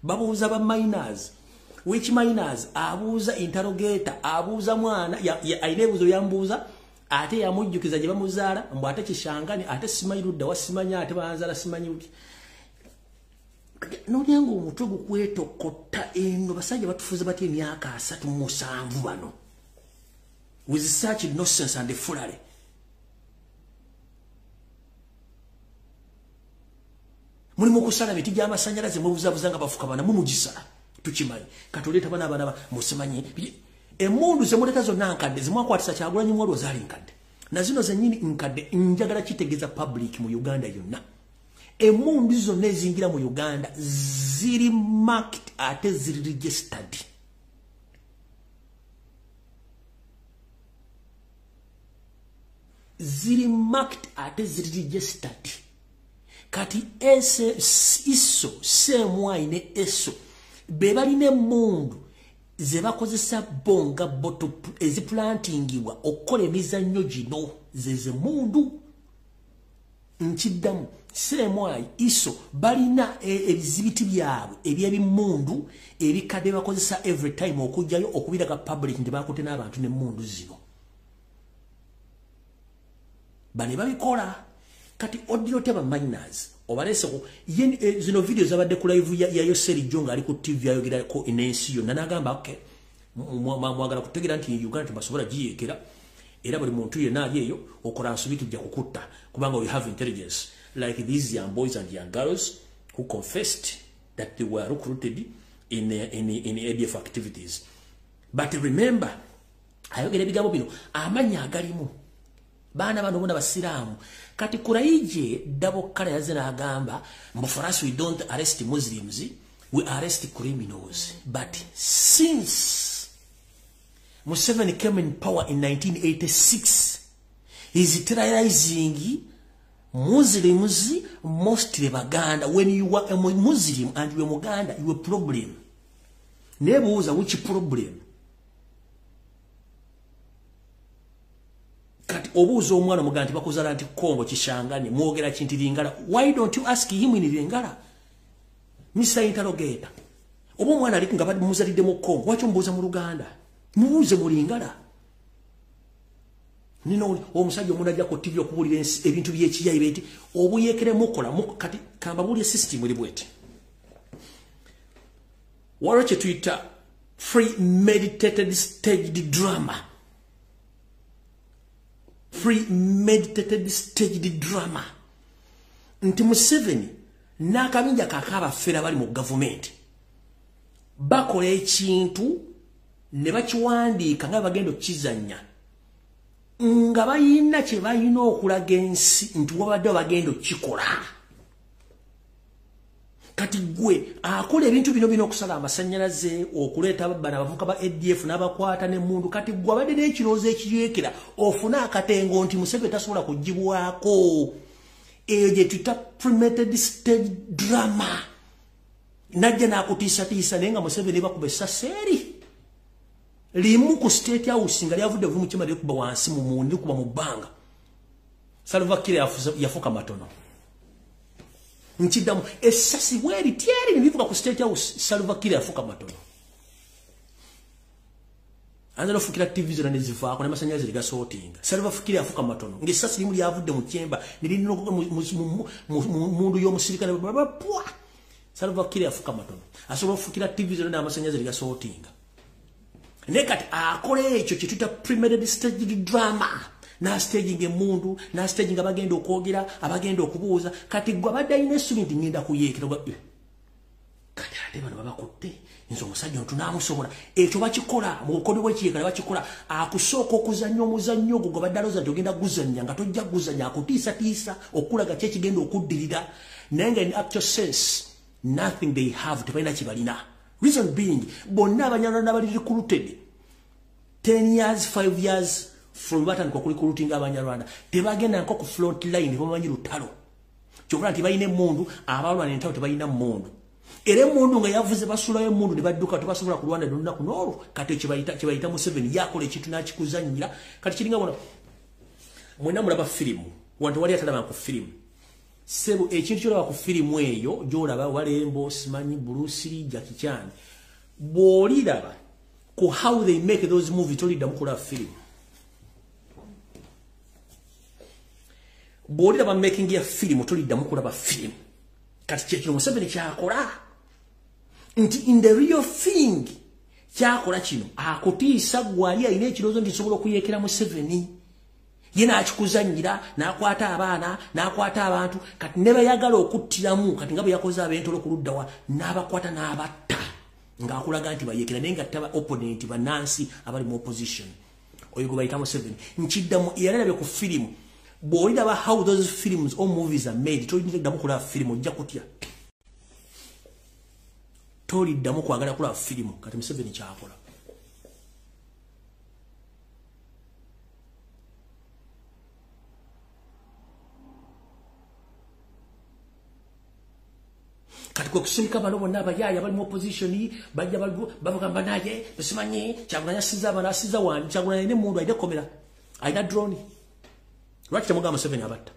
babuuza ba minors. Which minors? Abuuza interrogator, abuuza mwana alina ebibuuzo byambuuza ate yamujjukiza gye bamuzaala mbu ate Kishangani ate simanyi ludda wa simanyi ate banzaala simanyi uti. Nolyanga omutwe gukwetokotta eno basajja batufuze batya emyaka 37 bano with such nonsense and foolery. Mulimu kusala miti gy'amasannyalaze mwebuzabuza nga bafuka bana mumugisala tukimanyi katuleeta bana abaana musimanyi emmundu zemuleeta zonna nkadde zimwakwatisa Kyagulanyi mwaliwo zaali nkadde na zino zennyini nkadde. Njagala kitegeeza public mu Uganda yonna emmundu zonna ezingira mu Uganda ziri marked ate ziri registered. Ziri marked ate ziri registered. Kati iso semwai ne eso be balina emmundu ze bakozesa bonga boto eziplantingibwa okukola emizannyo gino ze mundu nkiddamu. Semwai iso balina ebizibiti byabwe eby'ebimundu ebikadde bakozesa every time okujjayo okubiraga public nti bakutte n'abantu n'emmundu zino. Bane babikola. Kati odiro teba minors obalese ko zino video zabadde ku live ya Yoseri Jonga ali ku TV ayogera ko enensi yonna n'agamba okay mwagala kutegera nti Uganda tebasobola giyekera era buli muntu yenna ali eyo okola nsobi tujja kukutta kubanga we have intelligence like these young boys and young girls who confessed that they were recruited in ADF activities. But remember, ayogera ebigambo bino amannya agalimu baana bano bona basiraamu. Kati Kuraije double kala yazina agamba mbu for us we don't arrest Muslims, we arrest criminals. But since Museveni came in power in 1986, he's terrorizing Muslims, mostly Baganda. When you were a Muslim and you were Muganda, you were a problem. Nebuuza which problem? Kati obuuza omwana Muganda nti bakuzaala nti Kongo Kishangani, mwogera kinti Lingala. Why don't you ask him in Lingala? Mr. Interrogator. Oba omwana ali nga bamuzalidde mu Kongo, lwaki omubuuza mu Luganda? Mubuuze mu Lingala. Nino omusajja omulala ajja ku TV okubuulira ebintu by'ekiyayi beti obuyekere mukola kati kambabuulire system eri bweti. Waliwo kye tuyita premeditated staged drama. Premeditated staged drama. Nti Museveni n'akabinja kakabafera bali mu gavumenti bakola ekintu ne bakiwandiika nga bagenda okukizannya nga bayina kye balina okulaga ensi nti wabadde bagenda okukikola. Kati gwe akola ebintu bino bino okusala amasannyalaze, okuleeta bano abavubuka ba ADF n'abakwata n'emmundu. Kati gwe abadde n'ekirowoozo ekiyekera ofune akatengo nti Museveni tasobola kugibwako. Eyo gye tuyita premeditated stage drama. Najja n'akutiisatiisa naye nga Museveni bakuba essasi eri limu ku State House nga lyavudde vu mu kyuma likuba wansi mu mundu likuba mu bbanga. Salva Kiir yafuka matono. Nkiddamu essasi bweri tyeri ne livuga ku State House, Salva Kiir yafuka matono. Anza n'ofukira TV zonna ne zivaako n'amasannyalaze ne gasootinga. Salva Kiir yafuka matono ng'essasi limu lyavudde mu kyemba ne linogoka mu mundu y'omusirikale pwa. Salva Kiir yafuka matono. Asobola okufukira TV zonna n'amasannyalaze ne gasootinga. Naye kati akola ekyo kye tuyita premeditated staged drama. Na staging emundu, na staging abagenda okwogera, abagenda okubuuza. Kati gwe abadde alina essuubi nti ngenda kuyeekera kati ate bano babakutte nze omusajja ono tunaamusobola. Ekyo bakikola mu bukodyo bw'ekiyeekera bakikola. Akusooka okuzannya omuzannyo ogwo gwe badde alowooza nti ogenda guzannya nga tojja guzannya, akutiisatiisa okulaga ki ekigenda okuddirira. Naye nga in actual sense nothing they have, tebalina kye balina. Reason being, bonna Abanyarwanda bali recruited 10 years, 5 years from batandika okurecruitinga Abanyarwanda tebagenda nko ku front line, bamanyi lutalo. Kyokka nti balina emmundu, abalwana entalo tebalina mmundu. Era emmundu nga yavuze basulayo emmundu ne badduka, tebasobola kulwana lunaku n'olwo. Kati kye bayita Museveni yakola ekintu n'akikuzannyira. Kati kiringa bona mwenna mulaba firimu, wantu wali atalaba ku firimu. Sebo ekintu ky'olaba ku firimu eyo gy'olaba Walembo, simanyi Bruce Lee, Jackie Chan, bw'oliraba ku how they make those movies toliddamu kulaba firimu. Bw'oliraba making ya firimu toliddamu kulaba firimu. Kati kyekino Museveni kyakola nti in the real thing kyakola kino akutiisa gwali alina ekirowoozo nti nsobola okuyeekera Museveni. Ye n'akikuzannyira n'akwata abaana n'akwata abantu. Kati ne bayagala okuttiramu kati nga bwe yakoze ab'entolo ku ludda wa n'abakwata n'abatta ng'akulaga nti bayeekera naye nga taba opponent bannansi abali mu opposition. Oyo gwe bayita Museveni. Nkiddamu eyali alabye ku firimu, bw'oliraba how those films or movies are made toliddamu kulaba firimu, ojja kutya. Toliddamu kwagala kulaba firimu. Kati Museveni kyakola. Kati kwe kusindika bano bonna abayaaya bali mu opposition bajja bagamba naye besimanyi Kyagulanyi asiza abana asiza wani. Kyagulanyi alina emmundu, alina ekkomera, alina drone. Lwaki temugamba Museveni abatta?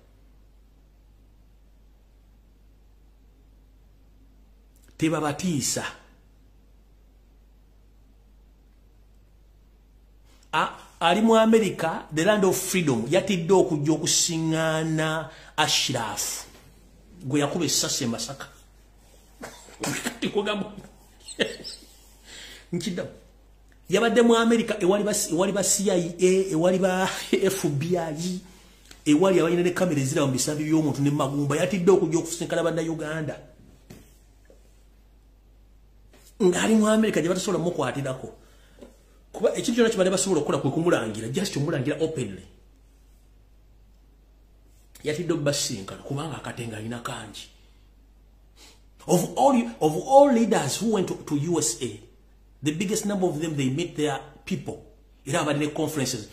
Tebabatiisa. Ali mu America, the land of freedom, yatidde okujja okusiŋŋaana Ashraf gwe yakuba essasi e Masaka. Nkiddamu, yabadde mu America ewali ba CIA, ewali ba FBI, ewali abalina ne kamera eziraba mu bisambi by'omuntu ne magumba. Yatidde okujja okusinkana bannayuganda ng'ali mu America gye batasobola mukwatirako, kuba ekintu kyonna kibadde basobola okukola kwe kumulangira, just omulangira openly. Yatidde okubasinkana kubanga akatenga alina kangi. Of all leaders who went to USA, the biggest number of them, they meet their people. Era abadde ne conferences.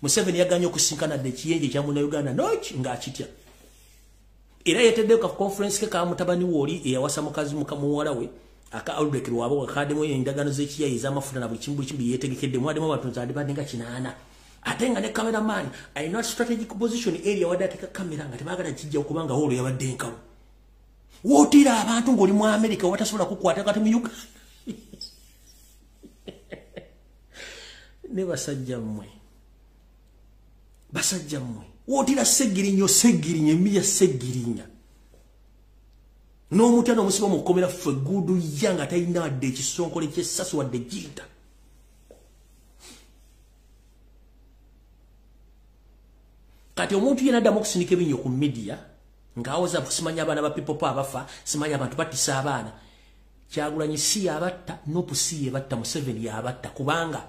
Museveni yaganye okusinkana dde ekiyenje ekya munnayuganda noki ng'akitya. Era yeeteddeyo ka conference ke ka mutabani we oli eyawasa mukazi muwala we aka Albert Lwabo, akaddemu endagaano z'ekiyayi ez'amafuta na buli kimu, buli kimu yeetegekedde. Mwaddemu abantu nzandibadde nga 8, ate nga ne cameraman alina strategic position area wadde ateeka kamera nga tebaagala kijja kubanga woolwo yabadde enkalu. Wootiira abantu ng'oli mu America watasobola kukwata, kati mu Uganda ne basajja mmwe, basajja mmwe, wootira Segirinya, Segirinya emiya Segirinya n'omutya n'omusiba mu kkomera ffe gudu ya nga talina wadde ekisonkole ky'essaso wadde giyita. Kati omuntu yenna addamu okusindika ebinnyo ku media ng'awoza simanya abaana ba people power abafa, simanya abantu battisa abaana, Kyagulanyi si yabatta, Nupu si yebatta, Museveni yabatta, kubanga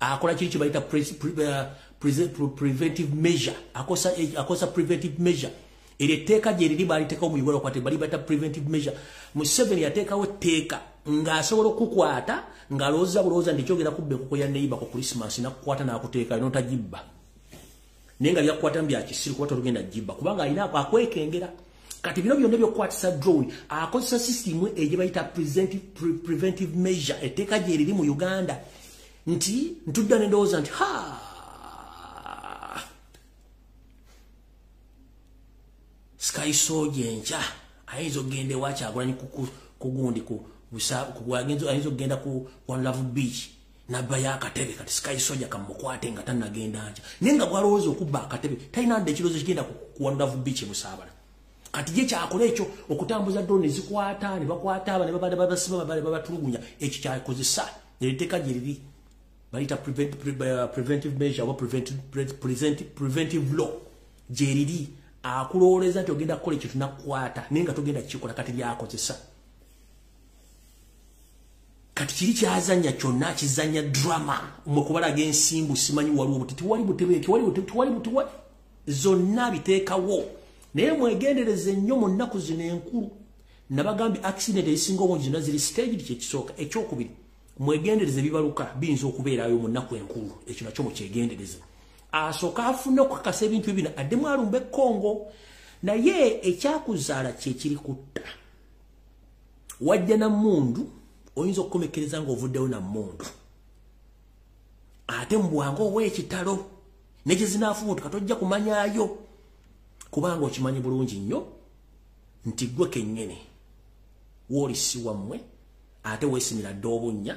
akola kiri kye bayita preventive measure. Akosa preventive measure. Eryo etteeka gye riri baaliteekawo mu Uganda okwata, bali bayita preventive measure. Museveni yateekawo etteeka ng'asobola okukwata ng'alowooza bulowooza nti kyogera kubba enkoko ya neighbor ku Christmas, n'akukwata n'akuteeka n'otagibba, naye nga byakukwatamu bya kisiru kuba tolugenda gibba kubanga alina akwekengera. Kati bino byonna by'okukwatisa drone akozesa system egye bayita preventive measure. Etteeka gye riri mu Uganda nti ntudda ne ndowooza nti ha, Sky Soldier enkya ayinza okugenda ewa Kyagulanyi kugundi ayinza okugenda ku One Love Beach nabbayo akatebe. Kati Sky Soldier kamukwate nga tannagenda nkya, naye nga bw'alowooza okubba akatebe talina dda ekirowoozo kigenda ku One Love Beach e Busaabala. Kati ye kyakola ekyo okutambuza drone ezikwata ne bakwata aba ne babadde babasiba babadde babatulugunya, ekyo kyakozesa. Etteeka gye riri bayita preventive measure oba preventive law gye riri, akulowooleza nti ogenda kukola ekyo tunakukwata naye nga togenda kukikola. Kati lyakozesa. Kati kiri kyazannya kyonna kizannya drama mwe kubalaga ensimbu, simanyi waliwo buti, tewali butebe, tewali butebe, tewali butebe, zonna biteekawo. Naye mwegendereze nnyo mu nnaku zino enkulu. Nabagambye accident ezisinga obungi zonna ziri staged, kyekisooka. Ekyokubiri, mwegendereze bibaluka biyinza okubeerayo mu nnaku enkulu, ekyo nakyo mukyegendereze. Asooka afune okukakasa ebintu bino addemu alumbe Kongo, naye ekyakuzaala kye kiri kutta. Wajja na mmundu, oyinza okukomekkereza ng'ovuddewo na mmundu, ate mu bwangu obw'ekitalo ne gye zinaafubutuka tojja kumanyaayo, kubanga okimanyi bulungi nnyo nti ggwe kennyini wooli si wammwe, ate weesimira dda obunnya.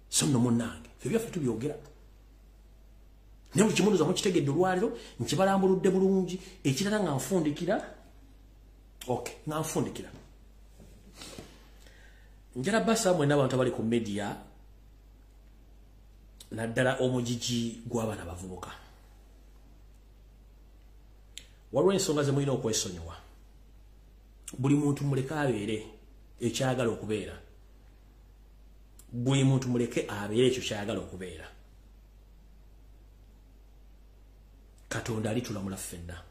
So nno munnange, ffe byaffe tubyogera, naye buli kimu ndowooza mukitegedde olwaleero, nkibalambuludde bulungi. Ekirala nga nfundikira, okay, nga nfundikira, njala basa mwenna abantu abali ku media, naddala omugigi gw'abaana abavubuka, waliwo ensonga ze mulina okwesonyiwa. Buli muntu muleke abeere ekyagala okubeera, buli muntu muleke abeere ekyo kyagala okubeera. Katonda alitulamula ffenna.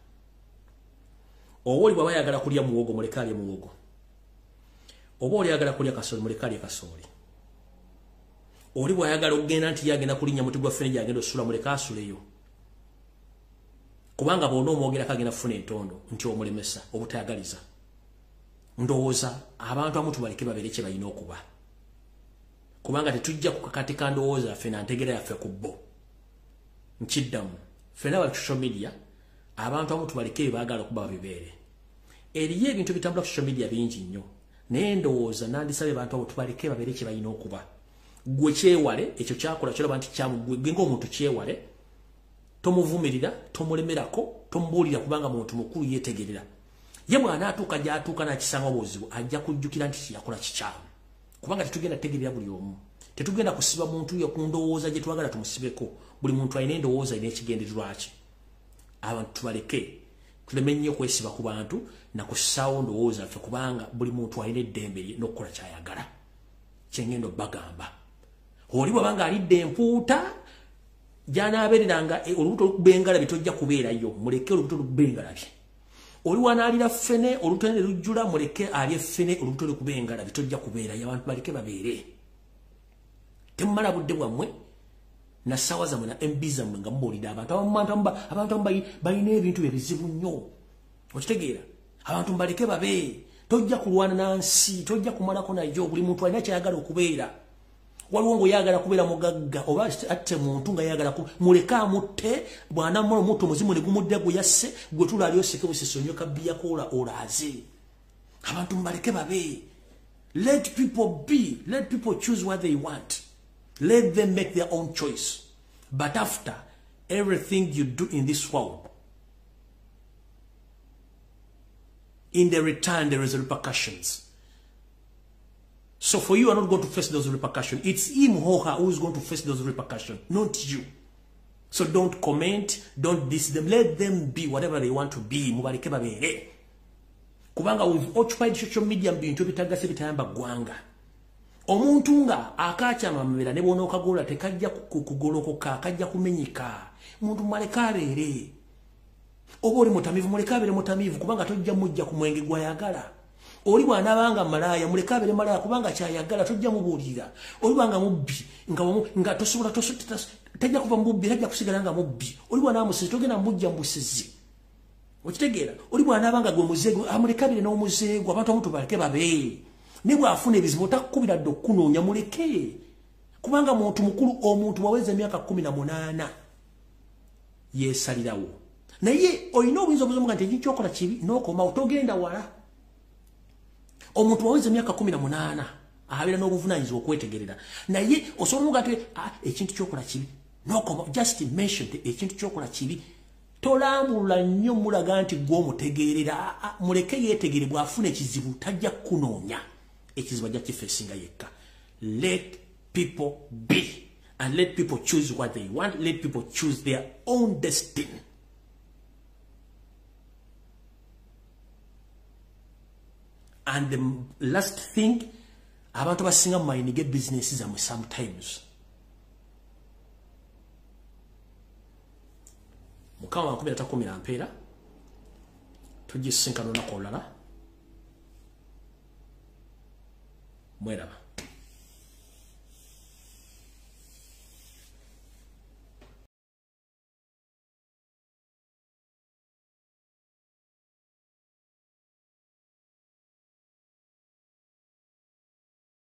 Oba oli bw'aba ayagala kulya muwogo, muleke alye muwogo. Oba oli ayagala kulya kasooli, muleke alye kasooli. Oli bw'ayagala okugenda nti ye agenda kulinnya muti gwa ffene gy'agenda osula, muleke asuleyo. Kubanga bw'ona omwogerako agenda kufuna entondo nti omulemesa obutayagaliza. Ndowooza abantu abamu tubaleke babeere kye balina okuba, kubanga tetujja kukakatika ndowooza yaffe na ntegeera yaffe ku bo. Nkiddamu, ffenna abali ku social media, abantu abamu tubaleke bye baagala okuba babibeere. Eriyo ebintu bitambula ku social media bingi nnyo, naye ndowooza nandisabye abantu abo tubaleke babeere kye balina okuba. Gwe kyewale ekyo kyakola kyolaba nti kyamu, gwe ng'omuntu kyewale, tomuvumirira, tomulemerako, tomubuulira, kubanga muntu mukulu yeetegerera. Ye bw'anaatuuka gy'atuuka n'akisanga obuzibu, ajja kujjukira nti kyeyakola kikyamu. Kubanga tetugenda tegerera buli omu, tetugenda kusiba muntu yo ku ndowooza gye twagala tumusibeko. Buli muntu alina endowooza, alina ekigendererwa kye. Abantu tubaleke, tuleme nnyo okwesiba ku bantu nakussaawo ndowooza ffe, kubanga buli muntu alina eddembe lye n'okukola ky'ayagala. Kyengendo bagamba, oli bw'abanga alidde empuuta gy'anaabeereranga olubuto olukuba engalabi, tojja kubeerayo, muleke olubuto olukuba engalabi. Oli wanaalira ffene olubuto ne lujjula, muleke alye ffene olubuto olukuba engalabi, tojja kubeerayo. Abantu baleke babeere. Temumala budde bwammwe na ssaawa zammwe na MB zammwe nga mubuulira abantu. Abantu abamu balina ebintu ebizibu nnyo, okitegeera? Abantu mbaleke babe. Tojja kulwana na nsi, tojja kumalako nayo. Buli muntu alina kyayagala okubeera. Waliwo ng'oyagala kubeera mugagga, oba atte muntu nga yagala, muleke amutte. Bw'anaamala omutto, omuzimu ne gumudda gwe yasse, gwe tulaali oseke busese, onyoka biyakoola olaaze. Abantu mbaleke babe. Let people be. Let people choose what they want. Let them make their own choice. But after everything you do in this world, in the return there is repercussions. So for you are not going to face those repercussions. It's him or her who is going to face those repercussions, not you. So don't comment, don't diss them. Let them be whatever they want to be. Mubaleke babeere. Kubanga we've occupied social media mu bintu ebitagasa, bitayamba ggwanga. Omuntu nga akakyama amabera, ne bw'onookagola tekajja kugolokoka, kajja kumenyeka. Muntu muleke abeere. Oba oli mutamiivu, muleke abeere mutamiivu, kubanga tojja mujja ku mwenge gw'ayagala. Oli bw'anaabanga malaaya, muleke abeere malaaya, kubanga kyayagala, tojja mubuulira. Oli bwanga mubbi, nga tosobola, tajja kuva mu bubbi, tajja kusigala nga mubbi. Oli bw'anaamusezi, togenda mujja mu busezi, okitegeera? Oli bw'anaabanga gwe muzeego, amuleke abeere n'omuzeego. Abantu abamu tubaleke babe. Ne bw'afuna ebizibu, otakukubira dde okukunoonya, muleke, kubanga muntu mukulu. Omuntu bw'aweza emyaka 18 yeesalirawo, naye olina obuyinza obuzomuga nti ekintu kyokola kibi, n'okomawo, togenda wala. Omuntu waweza emyaka 18 abeera n'obuvunaanyizibwa okwetegerera, naye osobola omuga nti ekintu kyokola kibi, n'okoma. Just mention ekintu kyokola kibi, tolambulula nnyo mulaga nti gwe omutegeerera. Muleke yeetegere. Bw'afuna ekizibu tajja kukunoonya, ekizibu ajja kifeesinga yekka. Let people be and let people choose what they want. Let people choose their own destiny. And the last thing, abantu abasinga mumayinige bizinesi zammwe sometimes. Mukama wankumi atakumira mpeera, tugisinkana olunaku olulala. Mweraba.